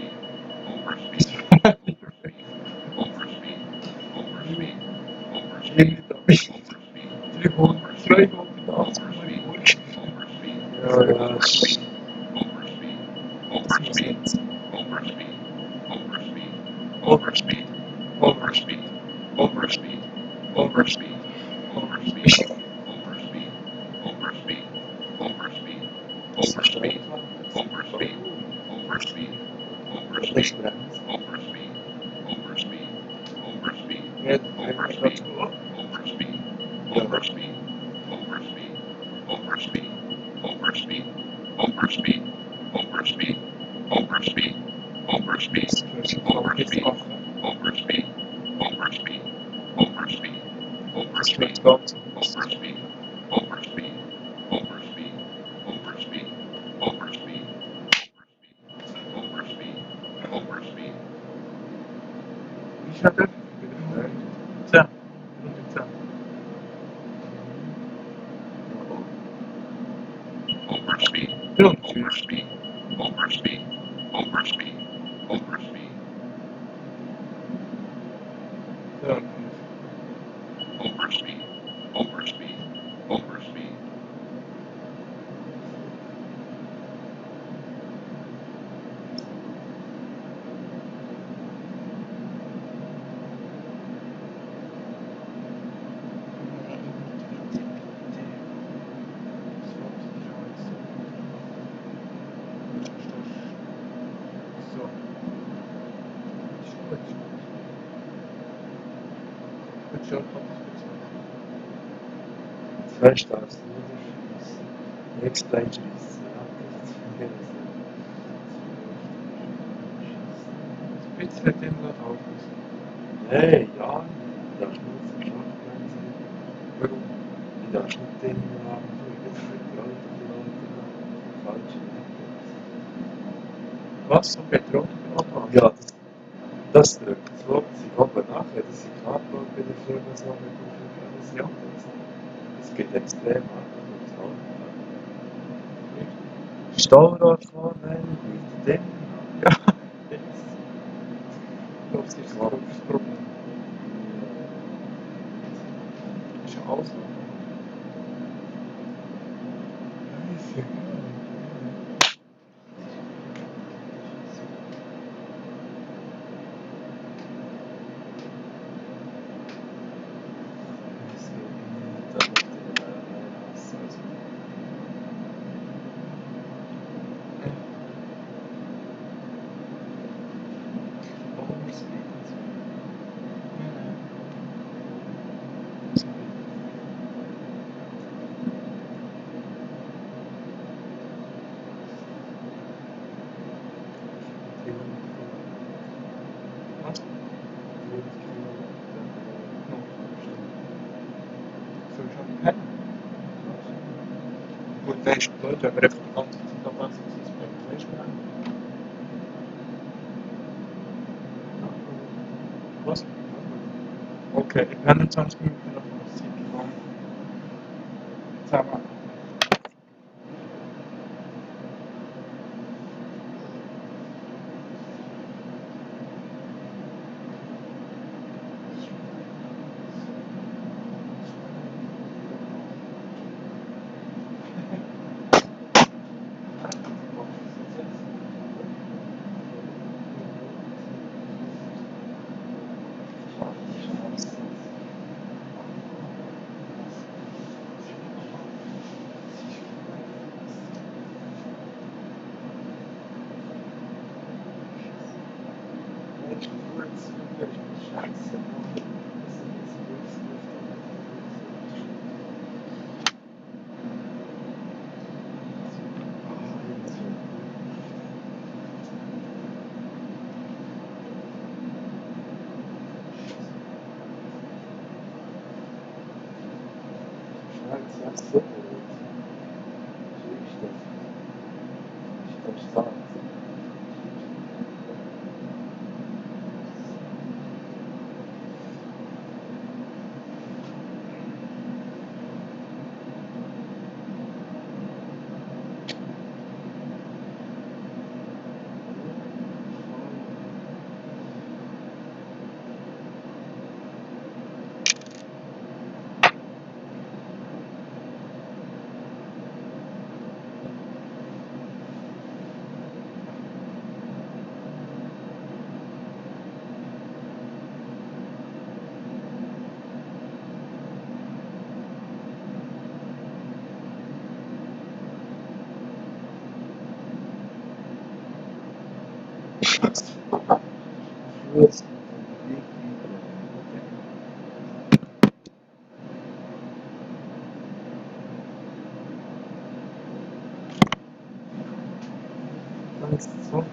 Irgendwie da. 280 Mal
Ja, ja, ist
Das muss jetzt. Overspeed. Overspeed. Overspeed. Overspeed. Overspeed.
das ist einfach. Das ist bremsen.
Ja, wenn wir gerade so.
Ja,
Das wird schon kompliziert machen. Das wird ganz anders. Ich hatte. Tja. Tja. Ja, tschüss. Ja. So. Ist gut. Gut schon.
jetzt weißt du das. Jetzt gleich ist
Ein bisschen den noch auf.
Hey, ja, das ist nur für Schachbremse.
Warum?
Ich darf nicht den Namen, das ist für die Auto.
Was? So betrunken oder
Ja, das fragt sich aber nachher, dass ich gerade bei der Firma so mit
Ja.
es geht extrem an. Staurat fahren, mit dem.
Ja, jetzt. Ich glaube, es ist ein großes Problem. Ist ja alles. Was? Soll ich schon pennen? Gut, dann ist es blöd, wenn wir einfach die ganze Zeit da was ins Bett weißt du, was? Okay, in 21 Minuten noch Musik. Komm. Zusammen.
So.